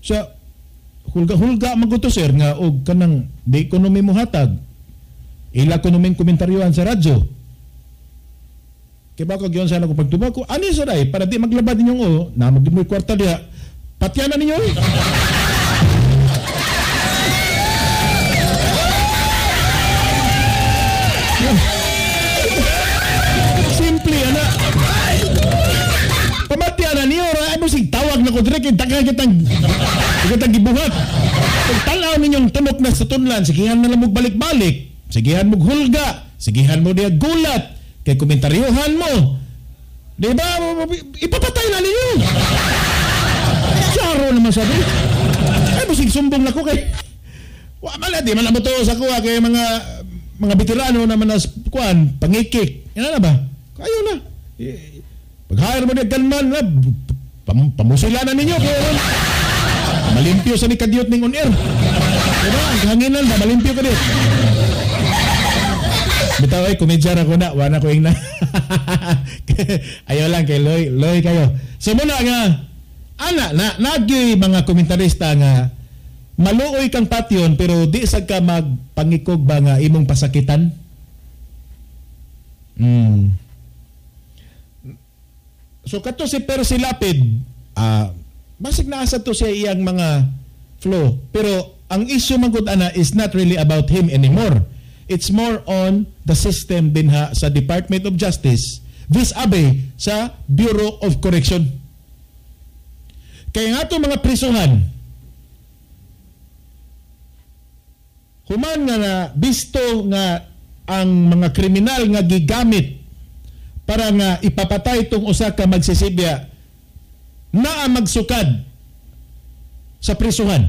So hulga-hulga man ko to sir nga og kanang di ko no mi mohatag. Ila ko no ming komentaryohan sa radyo. Kaya baka gyon sana ko pagtuba ko, ano sa day? Para di maglabad ninyong o, na magdimoy kwarta diha, patyan na ninyo. Simple, ana. Pamatyan na niyo, ay mo sig tawag na ko direk, taga kitang gibuhat. Pag tanaw ninyong tunok na sa tunlan, sigihan na lang mo balik-balik, sigihan mo hulga, sigihan mo diha gulat, kay komentaryuhan mo. Di ba? Ipapatay na ninyo. Charo naman sabi. Ay, busig sumbong na ko kay... Wa man di man na to sa kuha kay mga veterano naman na kuan, pangikik. Yan na ba? Ayaw na. Pag-hire mo niya gunman na, pamusila na ninyo. Kaya malimpyo sa ni kadyot ning on air. Diba? Ang hanginan ba? Malimpyo ka din. Bitaw ay komedya ra ko na, wala ko ingna. Ayaw lang kay Loy, Loy kayo. So muna nga ana na nagyoy mga komentarista nga maluoy kang patyon pero di sad ka magpangikog ba nga imong pasakitan. So kato si Percy Lapid, basig naasa to siya iyang mga flow, pero ang issue man gud ana is not really about him anymore. It's more on the system dinha sa Department of Justice vis-a-vis sa Bureau of Correction. Kaya nga itong mga prisuhan, human nga na bisto nga ang mga kriminal nga gigamit para nga ipapatay itong usa ka magsisibya naa magsukad sa prisuhan.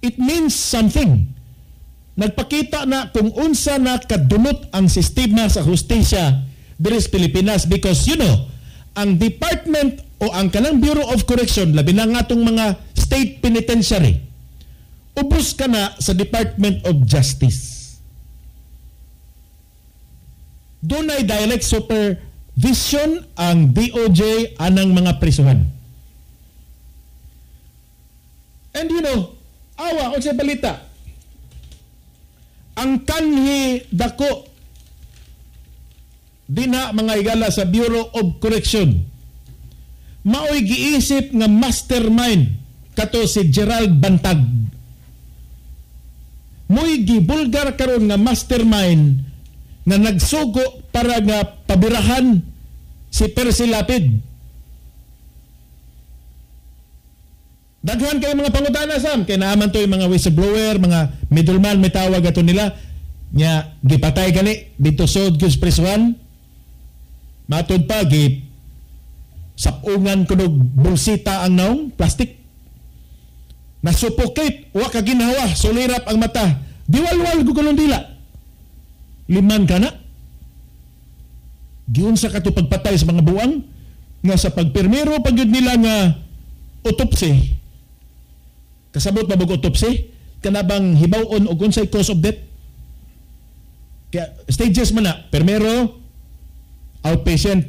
It means something. Nagpakita na kung unsa na kadunot ang sistema sa hustisya diri sa Pilipinas because you know, ang department o ang kanang Bureau of Correction, labi na nga itong mga state penitentiary, ubos ka na sa Department of Justice. Dunay direct supervision ang DOJ anang mga prisuhan. And you know, awa unsa balita, ang kanhi dako dinha mga higala sa Bureau of Correction, maoy giisip nga mastermind kato si Gerald Bantag. Moy gibulgar karon nga mastermind nga nagsugo para nga pabirahan si Percy Lapid. Daghan kayo mga pangutana sam kay naaman to yung mga whistleblower, mga middleman may tawag ato nila nya gipatay gani dito sod gyud prisuhan. Matud pa gi sapungan kunog bulsita ang naong plastic. Nasuffocate, wa ka ginhawa, sulirap ang mata. Diwalwal gugulong dila. Liman ka na. Giunsa ka to pagpatay sa mga buang nga sa pagpirmero pag yun nila nga autopsy. Kasabot ba bug autopsy? Kanabang hibaw-on og unsay cause of death? Kaya stages man na, primero outpatient,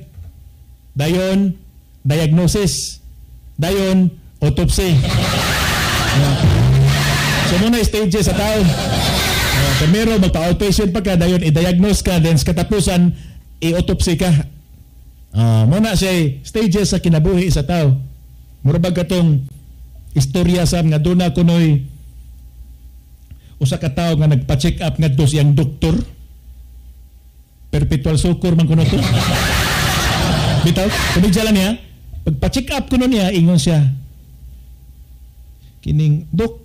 dayon diagnosis, dayon autopsy. So muna stages sa tao. Primero magpa-outpatient pa ka, dayon i-diagnose ka, then sa katapusan i-autopsy ka. Muna siya stages sa kinabuhi sa tao. Mura ba katong istorya sa nga duna kunoy usa ka tawo nga nagpa-check up ngadto siyang doktor. Perpetual succor man kuno to. Bitaw, kumigya lang niya. Pagpa-check up kuno niya, ingon siya, kining dok,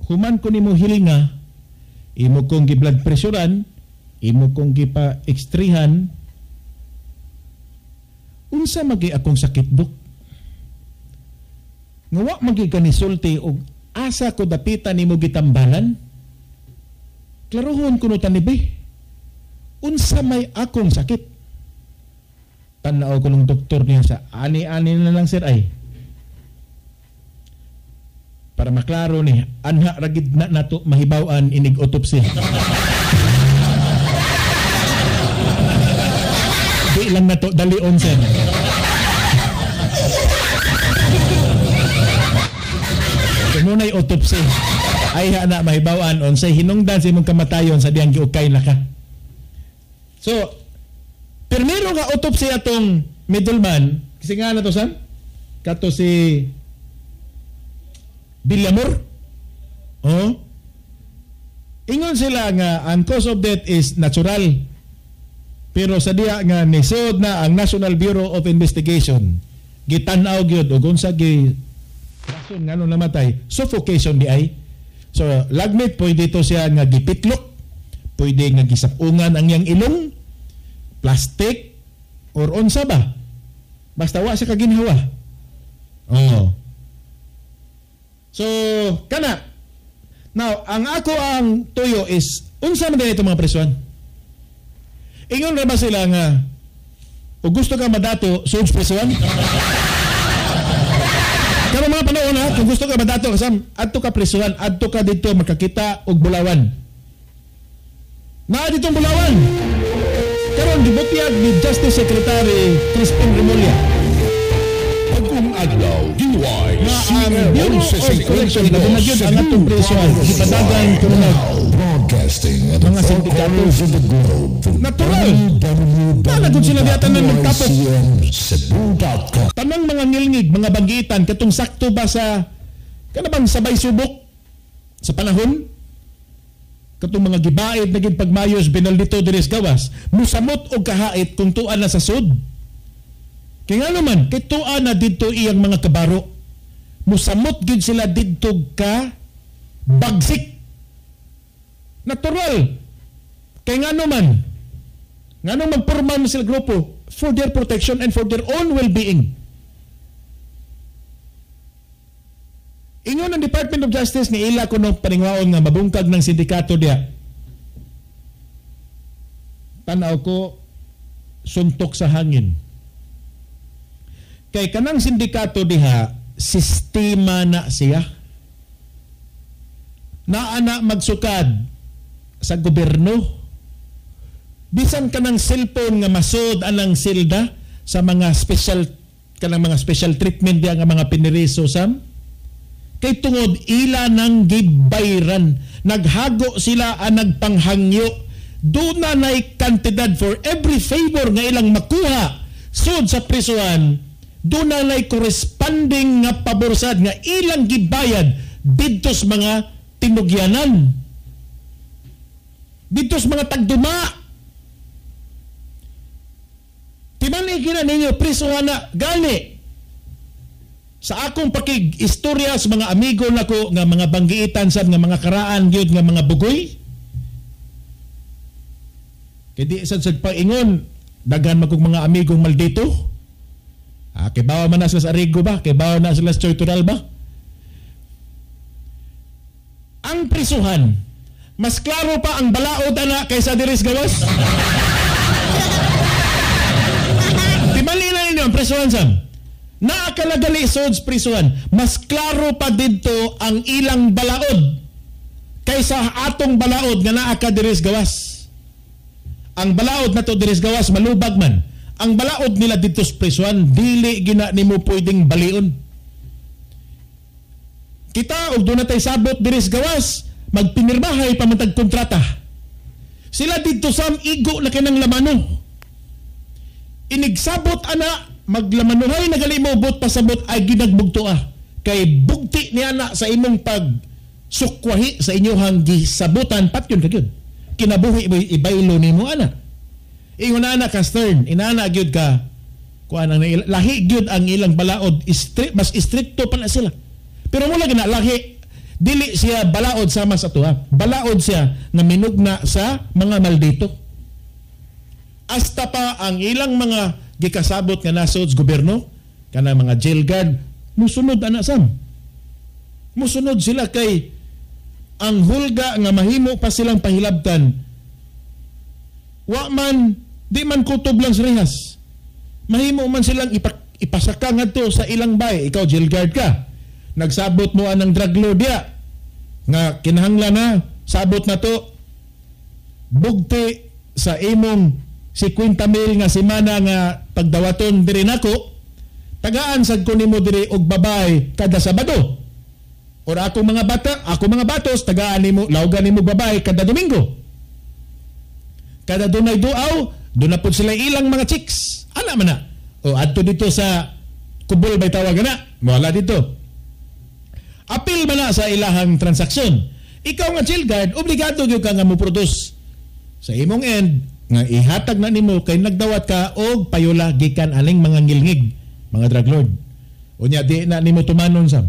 human ko nimo hilinga, imo kong gi-blood pressurean, imo kong gipa-extrihan, unsa magi akong sakit dok? Nga wa magi kanisulti og asa ko dapitan nimo gitambalan? Klarohon kuno tanibi. Unsa may akong sakit? Tan-aw ko nung doktor niya sa ani-ani na lang sir ay. Para maklaro ni, anha ragid na nato mahibaw-an inig autopsy. Di lang nato dalion sir. Muna'y autopsy. Ay na mahibaw-an unsay hinungdan sa imong kamatayon sa diyang giukay na ka. So, primero nga autopsy atong middleman, kasi nga na to san? Kato si Villamor. Oh. Ingon sila nga ang cause of death is natural. Pero sa diya nga nisod na ang National Bureau of Investigation, gitan-aw gyud og unsa gi rason ngano namatay, suffocation di ay. So lagmit pwede to siya nga gipitlok, pwede nga gisapungan ang iyang ilong, plastic or unsa ba. Basta wa siya kaginhawa. Oh. So kana. Now, ang ako ang tuyo is unsa man dinhi itong mga presuan? Ingon ra ba sila nga o gusto ka madato sug presuan? Karon mga panahon ha, kung gusto ka madato kasam, adto ka presuan, adto ka dito makakita og bulawan. Naa ditong Bulawan. Karon gibutyag ni Justice Secretary Crispin Remulla Bagong adlaw, nga ang DYCM Bureau of Correction na gyud ang atong presohan gipadagan kuno Broadcasting at the mga four sindikato. corners of the globe through Natural. Nalagod sila diya tanan nagtapok. www.dycmcebu.com. Tanang mga ngilngig, mga banggitan, katong sakto ba sa kana bang sabay subok sa panahon? Katong mga gibaid na gid pagmayos binaldito diri sa gawas, musamot og kahait kung tuan na sa sud. Kay nga naman, kay tuan na didto iyang mga kabaro. Musamot gid sila didto ka bagsik. Natural. Kay nga naman, ngano magporma man sila grupo for their protection and for their own well-being. Ingon ang Department of Justice ni ila kuno paningwaon nga mabungkag ng sindikato diya. Tanaw ko suntok sa hangin. Kay kanang sindikato diha, sistema na siya. Naa na magsukad sa gobyerno. Bisan kanang cellphone nga masod anang silda sa mga special kanang mga special treatment diya nga mga piniriso sam. Kay tungod ila nang gibayran, naghago sila ang nagpanghangyo. Doon na nay kantidad for every favor nga ilang makuha sud sa prisuan, doon na nay corresponding nga paborsad nga ilang gibayad didto sa mga tinugyanan, didto sa mga tagduma. Timan-i na ninyo prisuhan na gani. Sa akong pakig-istorya sa mga amigo nako nga mga banggiitan sa nga mga karaan gyud nga mga bugoy. Kay di sad sad paingon daghan man kog mga amigong maldito. Ah, kay bawa man na sila sa Arigo ba? Kay bawa na sila sa Choy Toral ba? Ang prisuhan, mas klaro pa ang balaod ana kaysa diri sa gawas. Timali na ninyo ang prisuhan sam. Naakalagali sods prisuhan, mas klaro pa didto ang ilang balaod kaysa atong balaod nga naa ka diri sa gawas. Ang balaod nato diri sa gawas malubag man. Ang balaod nila didto sa prisuhan dili gina nimo pwedeng balion. Kita og doon natay sabot diri sa gawas, magpinirmahay pa man tag kontrata. Sila didto sam igo na kinang lamano. Inigsabot ana maglamanuhay na gali mo but pasabot ay ginagbugto ah. Kay bugti niya na sa imong pag sukwahi sa inyuhang gisabutan patyon ka gyud. Kinabuhi mo ibaylo nimo ana. Ingon ana ka stern, inana gyud ka kuan ang lahi gyud ang ilang balaod, mas istrikto pa na sila. Pero mula gina lahi dili siya balaod sama sa tuwa. Balaod siya nga minugna sa mga maldito. Hasta pa ang ilang mga gikasabot nga nasod sa gobyerno, kanang mga jail guard, musunod ana sam. Musunod sila kay ang hulga nga mahimo pa silang pahilabtan. Wa man, di man kutob lang sa rehas. Mahimo man silang ipasaka ngadto sa ilang bay. Ikaw jail guard ka. Nagsabot mo anang drug lord diya. Nga kinahanglan na sabot na to. Bugti sa imong 50 mil nga semana nga pagdawaton diri nako, tagaan sad ko nimo diri og babay kada Sabado. Or akong mga bata, ako mga batos, tagaan nimo, lawgan nimo babay kada Domingo. Kada dunay duaw, doon na pud sila ilang mga chicks. Ana man na. O adto dito sa kubol bay tawag na, wala dito. Apil man na sa ilahang transaksyon. Ikaw nga jail guard, obligado gyud ka nga mo-produce sa imong end nga ihatag na nimo kay nagdawat ka og payola gikan aning mga ngilngig, mga drug lord. Unya di na nimo tumanon sam.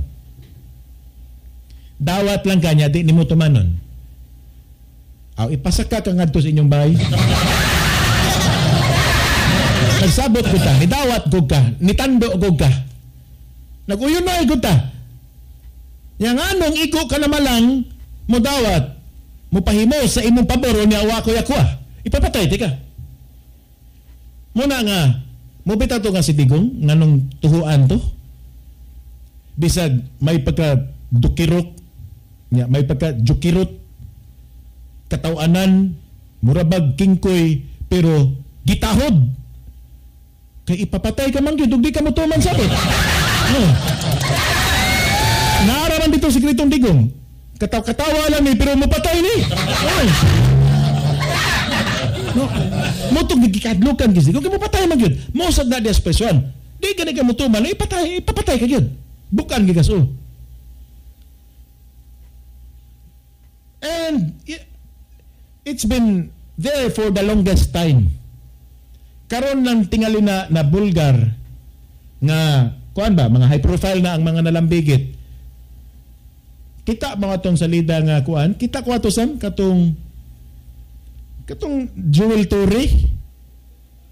Dawat lang kanya di nimo tumanon. Aw ipasaka ka ngadto sa inyong bahay. Nagsabot gud ta, nidawat gud ka, nitando gud ka. Naguyon na gud ta. Nya nganong igo ka na malang modawat, mopahimo sa imong pabor unya wa ko yakuha. Ipapatay ti ka. Muna nga, mobita to nga si Digong, nganong tuhuan to. Bisag may pagka dukirok, nya may pagka jukirot, katawanan, Murabag kingkoy pero gitahod. Kay ipapatay ka man gyud ug di ka motuman sabot. No. Naaraman dito si Kritong Digong. Katawa lang ni pero mopatay ni. Oh. No. Motog gikadlukan gyud. Kung mopatay man gyud, mo sad na despresyon. Di gani ka motuman, ipatay, ipapatay ka gyud. Bukan gigas o. And it's been there for the longest time. Karon lang tingali na na bulgar nga kuan ba mga high profile na ang mga nalambigit. Kita mga tong salida nga kuan, kita ko ato sam katong Jewel Torre,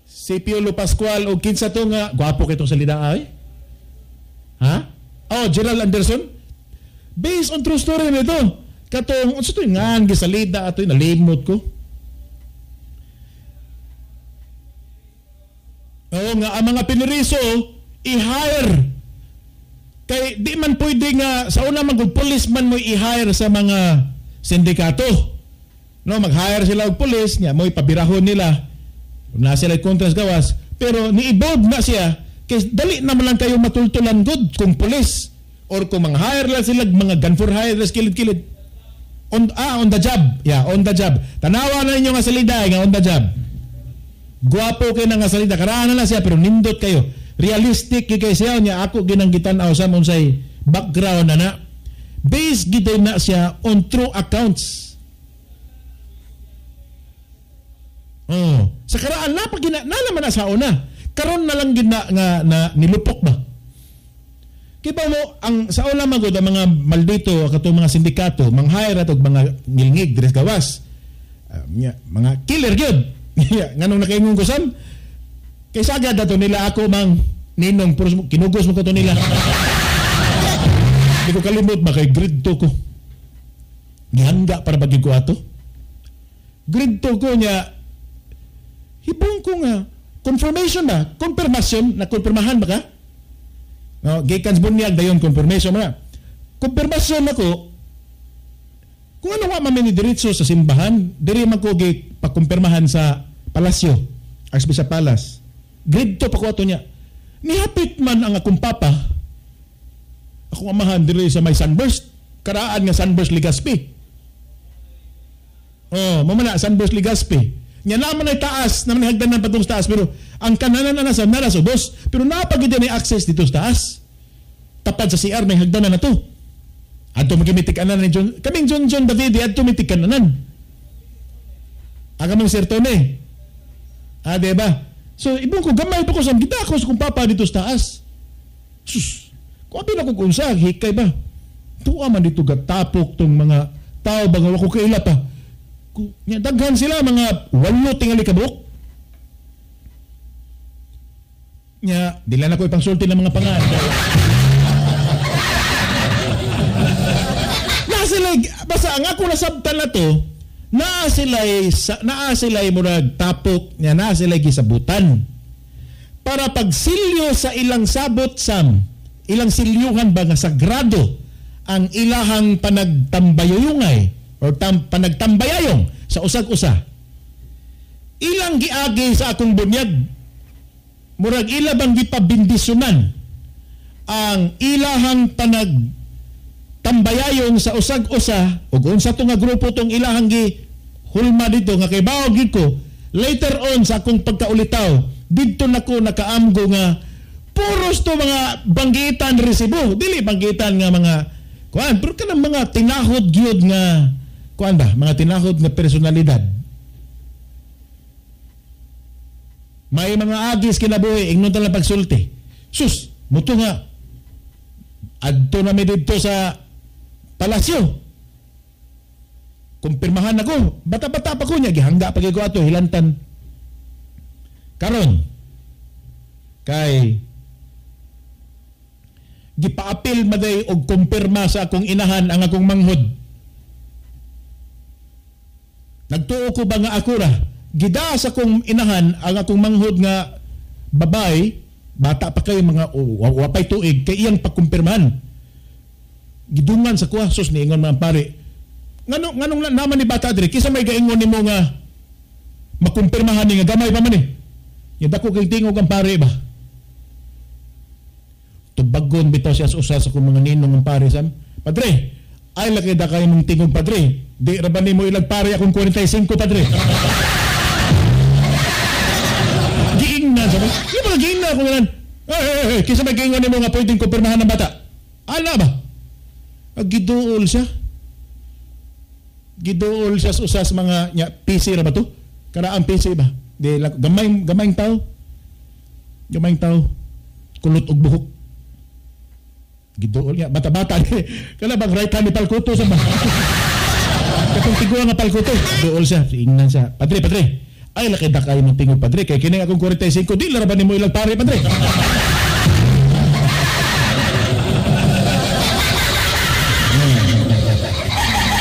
si Piolo Pascual o kinsa to nga gwapo kay tong salida ay. Ha? Oh, Gerald Anderson. Based on true story nito. Katong unsa to ngan gisalida ato nalimot ko. Oo nga, ang mga piniriso, i-hire. Kay di man pwede nga, sa una man kung policeman mo i-hire sa mga sindikato. No, mag-hire sila og police, niya, mo'y pabirahon nila. Na sila kontra sa gawas. Pero ni-evolve na siya, kay dali naman lang kayo matultulan good kung police. Or kung mag-hire lang sila, mga gun for hire, kilid-kilid. On the job. Yeah, on the job. Tanawa na ninyo nga salida, nga on the job. Guwapo kayo na nga salita. Karaan na lang siya, pero nindot kayo. Realistic kay siya niya. Ako ginanggitan aw sa unsay background na na. Based gid na siya on true accounts. Oh, sa karaan na pag na naman na sa una. Karon na lang gid na nga na nilupok ba. Kiba mo ang sa una man gud ang mga maldito katong mga sindikato, mang-hire atog mga ngilngig diri sa gawas. Mga killer gyud. Nganong nakaingon ko sam? Kay sagad ato nila ako mang ninong puros kinugos mo ko to nila. Di ko kalimot ba kay grade 2 ko. Gihangga para bagig ko ato. Grade 2 ko niya. Hibong ko nga confirmation ba? Confirmation na konfirmahan ba ka? No, gikan sa bunyag dayon confirmation man. Confirmation nako. Kung ano wa man ni diretso sa simbahan, diri man ko gipakumpirmahan sa palasyo, Archbishop Palace. Grade 2 pa ko ato niya. Nihapit man ang akong papa, akong amahan diri sa may Sunburst, karaan nga Sunburst Legazpi. Oh, mo man na Sunburst Legazpi. Nya naman ay taas, naman hagdanan patungos taas, pero ang kananan na nasa nara sa dos, pero napagid ni access dito sa taas. Tapad sa CR may hagdanan na to. Adto magimitik anan ni John, kaming John John David adto mitik kananan. Aga mong Sir Tony. Ah, diba? So ibon ko gamay pa ko sa kita ako sa kong papa dito sa taas. Sus. Kung abi na ko unsa hikay ba? Tuwa man dito gatapok tong mga tao ba nga wa ko kaila pa. Nya daghan sila mga 8 tingali ka buok. Nya dili na ko ipangsulti ng mga pangan. Sila basta ang ako nasabtan na to, naa sila'y murag tapok niya, naa sila'y gisabutan para pagsilyo sa ilang sabot sam, ilang silyuhan ba nga sagrado ang ilahang panagtambayuyungay or panagtambayayong sa usag-usa. Ilang giagi sa akong bunyag, murag ila bang gipabindisyonan ang ilahang panagtambayayong sa usag-usa ug unsa to nga grupo tong ilahang gi hulma dito nga kay bawo gid ko later on sa akong pagkaulitaw didto nako nakaamgo nga puros to mga banggitan resibo, dili banggitan nga mga kuan pero kanang mga tinahod gyud nga kuan ba, mga tinahod nga personalidad. May mga agis kinabuhi ingnon ta lang pagsulti. Sus, muto nga adto na mi didto sa palasyo. Kumpirmahan ako. Bata-bata pa ko niya. Gihangga pa ko ato. Hilantan. Karon kay gipaapil maday og kumpirma sa akong inahan ang akong manghod. Nagtuo ko ba nga ako ra? Gida sa akong inahan ang akong manghod nga babae, bata pa kayo mga wapay tuig, kay iyang pagkumpirmahan. Gidungan sa kuha, sus niingon mga pare. Nganong naman ni bata diri, kisa may gaingon nimo nga Makumpirmahan ni nga gamay pa man eh. Yung dako kay tingog ang pare ba? Tubagon bitaw siya sa usa sa kong mga ninong ang pare sam. Padre, ay laki da kayo mong tingog padre. Di ra ba nimo ilag pare akong 45 padre? Giingnan sabi. Yung mga giingnan ako nga. Hey, kinsa may giingon nimo nga pwedeng kumpirmahan ng bata? Ala ba? Giduol siya. Giduol siya sa usas mga nya, PC ra ba to? Karaang PC ba? Di gamay tao. Gamay tao. Kulot og buhok. Giduol niya. Bata-bata. Kana bang right hand ni Palkuto sa ba? Katong tiguang nga Palkuto. Duol siya. Ingnan siya. Padre, padre. Ay, laki da kayo mong tingog, padre. Kay kini akong 45. Di laraban ni mo ilang pare, padre.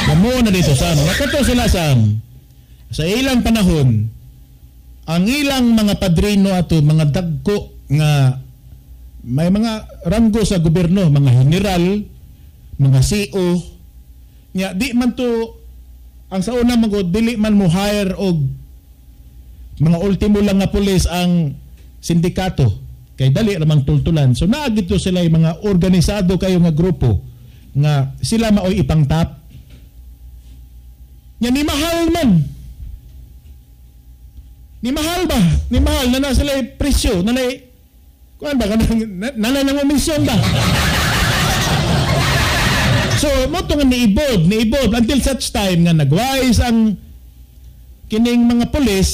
Kamo na dito sa ano. Nakato sila sa ilang panahon, ang ilang mga padrino ato, mga dagko nga may mga ranggo sa gobyerno, mga general, mga CO, nya di man to ang sa una man dili man mo hire og mga ultimo lang nga pulis ang sindikato kay dali ramang tultulan. So naa gito sila yung mga organisado kayo nga grupo nga sila maoy ipangtap. Nya ni mahal man. Ni mahal ba? Ni mahal na na sila presyo, na na kuan ba kanang nana nang umisyon ba? So mo to nga niibod until such time nga nagwise ang kining mga pulis,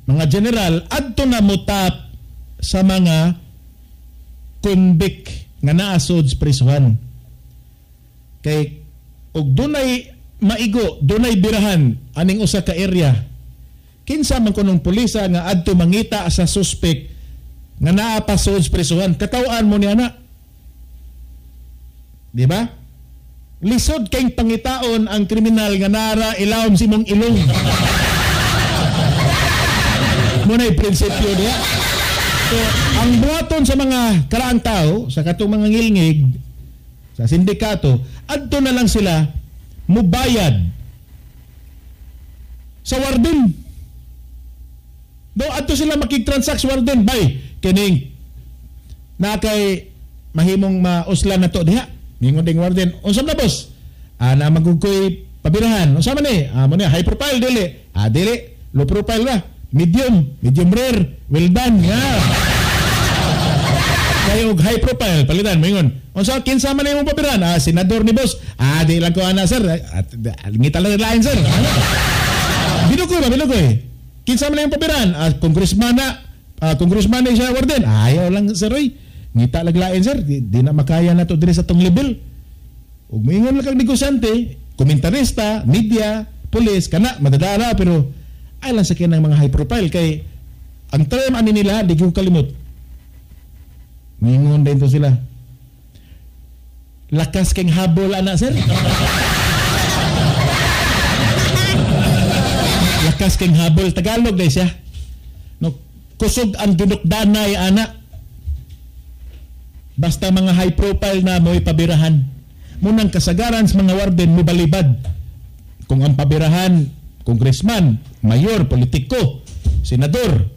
mga general adto na mutap sa mga convict nga naa sud sa prisuhan. Kay og dunay maigo, dunay birahan aning usa ka area. Kinsa man kunong pulisa nga adto mangita sa suspect nga naa pa sud sa prisuhan, kataw-an mo niya na. Di ba? Lisod kayong pangitaon ang kriminal nga nara ilawom si mong ilong. Muna yung prinsipyo niya. So, ang buhaton sa mga karaang tao, sa katong mga ngilngig, sa sindikato, adto na lang sila mubayad sa warden. Do, adto sila makigtransact sa warden. Bay, kining na kay mahimong mauslan na to diha. Mingon ding warden, unsa na boss? Na magugkoy pabirahan. Unsa man ni? Mo ni high profile dili. Dili, low profile ra. Medium, medium rare, well done. Yeah. Kayo og high profile palitan moingon. Unsa kinsa man imong pabirahan? Senador ni boss. Di lang ko ana sir. Ngita lang lain sir. Binukoy ba binukoy? Kinsa man imong pabirahan? Congressman na. Congressman ni siya warden. Ayaw lang sir oy. Ngita lang lain sir, di na makaya na to diri sa tong level. Ug moingon lang kag negosyante, komentarista, media, pulis kana madadara pero ay lang sa kinang mga high profile kay ang term ani nila di ko kalimot. Moingon din to sila. Lakas keng habol ana sir. Lakas keng habol Tagalog dai siya. No, kusog ang dunukdanay ana. Basta mga high profile na mo'y pabirahan. Munang kasagaran sa mga warden mo balibad. Kung ang pabirahan, congressman, mayor, politiko, senador,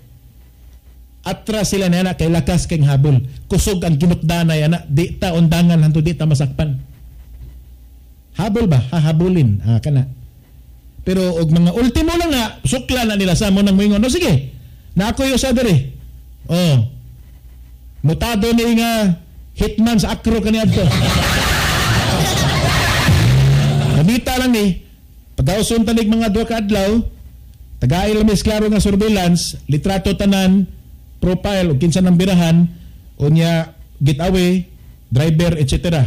atras sila na anak, kay lakas keng habol. Kusog ang ginukdanay anak, di ta undangan, hanto di ta masakpan. Habol ba? Hahabulin. Kana. Pero og mga ultimo lang na, sukla na nila sa mo nang moingon. No, sige, na ako'y usa diri. Oh. Mutado ni nga hitman sa akro kaniadto. Gamita lang ni pagauson tanig mga duha ka adlaw, tagail lang klaro nga surveillance, litrato tanan, profile ug kinsa nang birahan, unya getaway, driver, etc.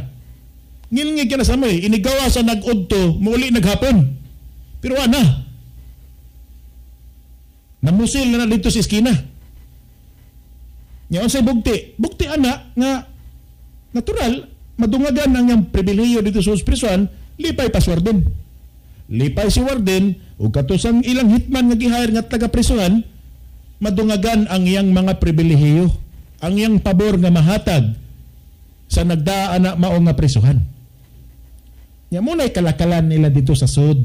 Ngilngig ka na sa moy, inigawa sa nag-udto, muuli naghapon. Pero ana, namusil na dito sa iskina. Nya unsay bugti? Bugti ana nga natural madungagan ang iyang pribilehiyo dito sa prison, lipay pa si warden. Lipay si warden ug katusang ilang hitman nga gihire nga taga-prisuhan, madungagan ang iyang mga pribilehiyo, ang iyang pabor nga mahatag sa nagdaa na mao nga prisuhan. Nya munay kalakalan nila dito sa sud.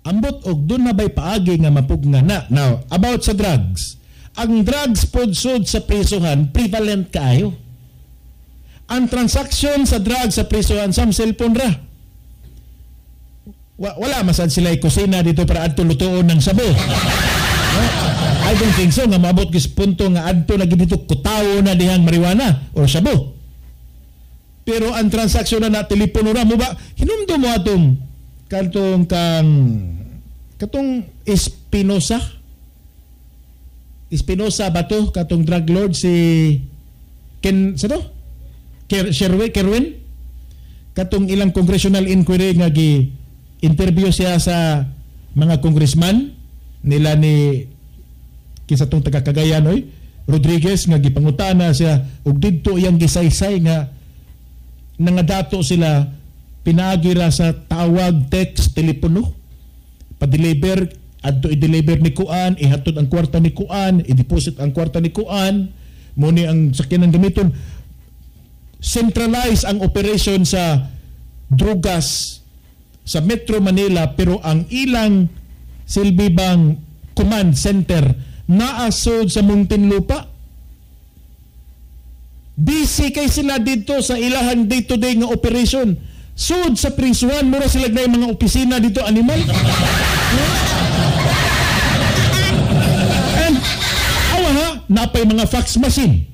Ambot og doon na ba'y paagi nga mapugna na. Now, about sa drugs. Ang drugs pod sud sa prisuhan, prevalent kaayo. Ang transaction sa drugs sa prisuhan, sa cellphone ra. Wala masad sila kusina dito para adto lutoon ng sabo. No? I don't think so nga maabot gis punto nga adto lagi dito kutawo na dihang marijuana or sabo. Pero ang transaksyon na telepono ra mo ba hinumdum mo atong katong kang katong Espinosa ba to katong drug lord si Ken sa to Kerwin katong ilang congressional inquiry nga gi interview siya sa mga congressman nila ni kinsa tong taga Cagayan oy Rodriguez nga gipangutana siya og didto iyang gisaysay nga nangadato sila pinaagi ra sa tawag, text, telepono, pa-deliver, adto i-deliver ni kuan, ihatod ang kwarta ni kuan, i-deposit ang kwarta ni kuan, mo ni ang sakyanan gamiton. Centralize ang operation sa drugas sa Metro Manila, pero ang ilang silbi bang command center naasod sa Muntinlupa. Busy kay sila dito sa ilahan day-to-day nga operation. Sud sa prisuhan, mura sila na mga opisina dito, animal. And awa ha, napay mga fax machine,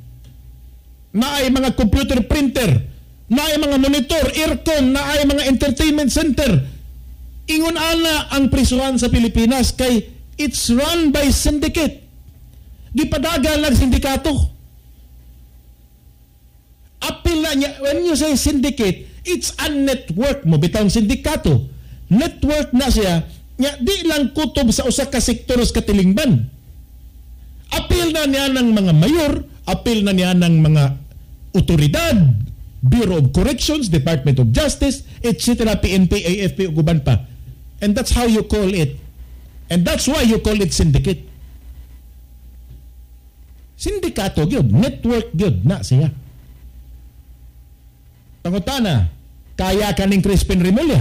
naay mga computer printer, naay mga monitor, aircon, naay mga entertainment center. Ingon ana ang prisuhan sa Pilipinas kay it's run by syndicate. Gipadagan lang sindikato. Apil na niya, when you say syndicate, it's a network mo bitang sindikato. Network na siya, nya di lang kutob sa usa ka sektor sa katilingban. Apil na niya ng mga mayor, apil na niya ng mga otoridad, Bureau of Corrections, Department of Justice, etc., PNP, AFP, ug uban pa. And that's how you call it. And that's why you call it syndicate. Sindikato gyud, network gyud na siya. Pangutana, kaya ka ning Crispin Remulla?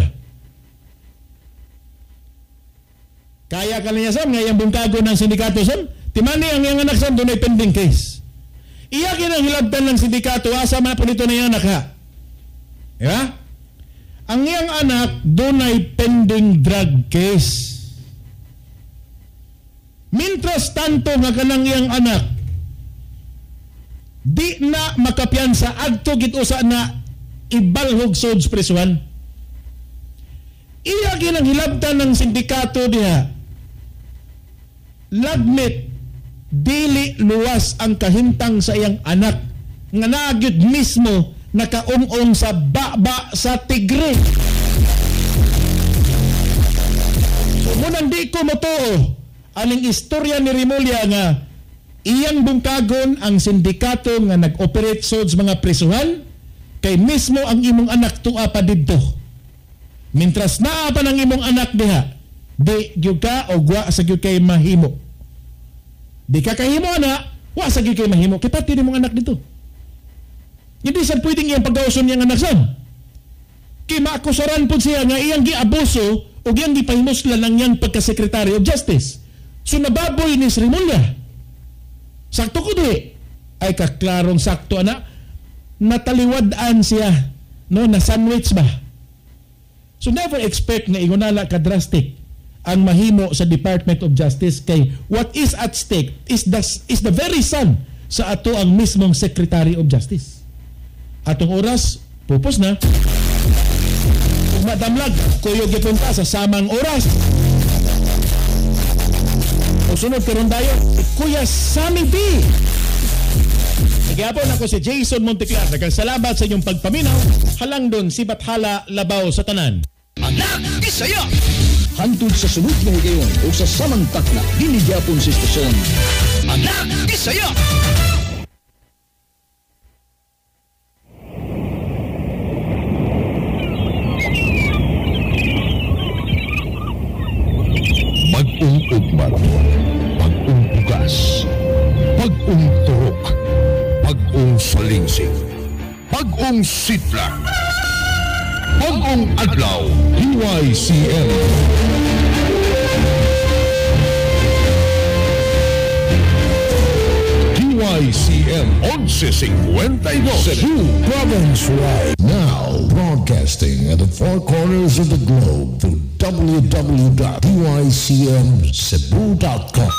Kaya ka niya sam, ngayang bungkago ng sindikato sam? Timani ang iyang anak sam, doon ay pending case. Iya kinang hilabtan ng sindikato, asa man po nito na iyang anak ha? Diba? Ang iyang anak, doon ay pending drug case. Mintras tanto nga kanang iyang anak, di na makapiyansa, adto gitusa na ibalhog sod sa prisuhan. Iya ginang hilabtan ng sindikato diha. Lagmit, dili luwas ang kahimtang sa iyang anak nga nagyud mismo nakaung-ong sa baba sa tigre. So munang di ko motoo aning istorya ni Remulla nga iyang bungkagon ang sindikato nga nag-operate sod sa mga prisuhan kay mismo ang imong anak tuwa pa didto. Mintras naa pa ng imong anak diha, di gyud ka o wa sa gyud kay mahimo. Di ka kahimo ana, wa sa gyud kay mahimo. Kay pati nimong anak dito. Hindi sad pwedeng iyang pagkauson niyang anak sam. Kay maakusaran pud siya nga iyang giabuso o iyang gipahimuslan lang niyang pagka-Secretary of Justice. So nababoy ni Remulla. Sakto ko di. Ay kaklarong sakto ana. Nataliwad-an siya, no, na sandwich ba? So never expect na ingunala ka drastic ang mahimo sa Department of Justice kay what is at stake is the very son sa ato ang mismong Secretary of Justice. Atong oras, pupos na. Ug madamlag, kuyog gipunta sa samang oras. O sunod karon dayon, si Kuya Sammy B. Nagyapon ako si Jason Monteclar. Daghang salamat sa inyong pagpaminaw. Halang doon, si Bathala Labaw sa tanan. Anak, Bisaya! Hantod sa sunod na higayon o sa samang takna, dinigyapon sa istasyon. Anak, Bisaya! Bagong ugmat, bagong bugas, bagong turok, bagong salingsing, bagong sidla, bagong adlaw, DYCM. AM 1152. Cebu Province-wide. Now broadcasting at the four corners of the globe through www.dycmcebu.com.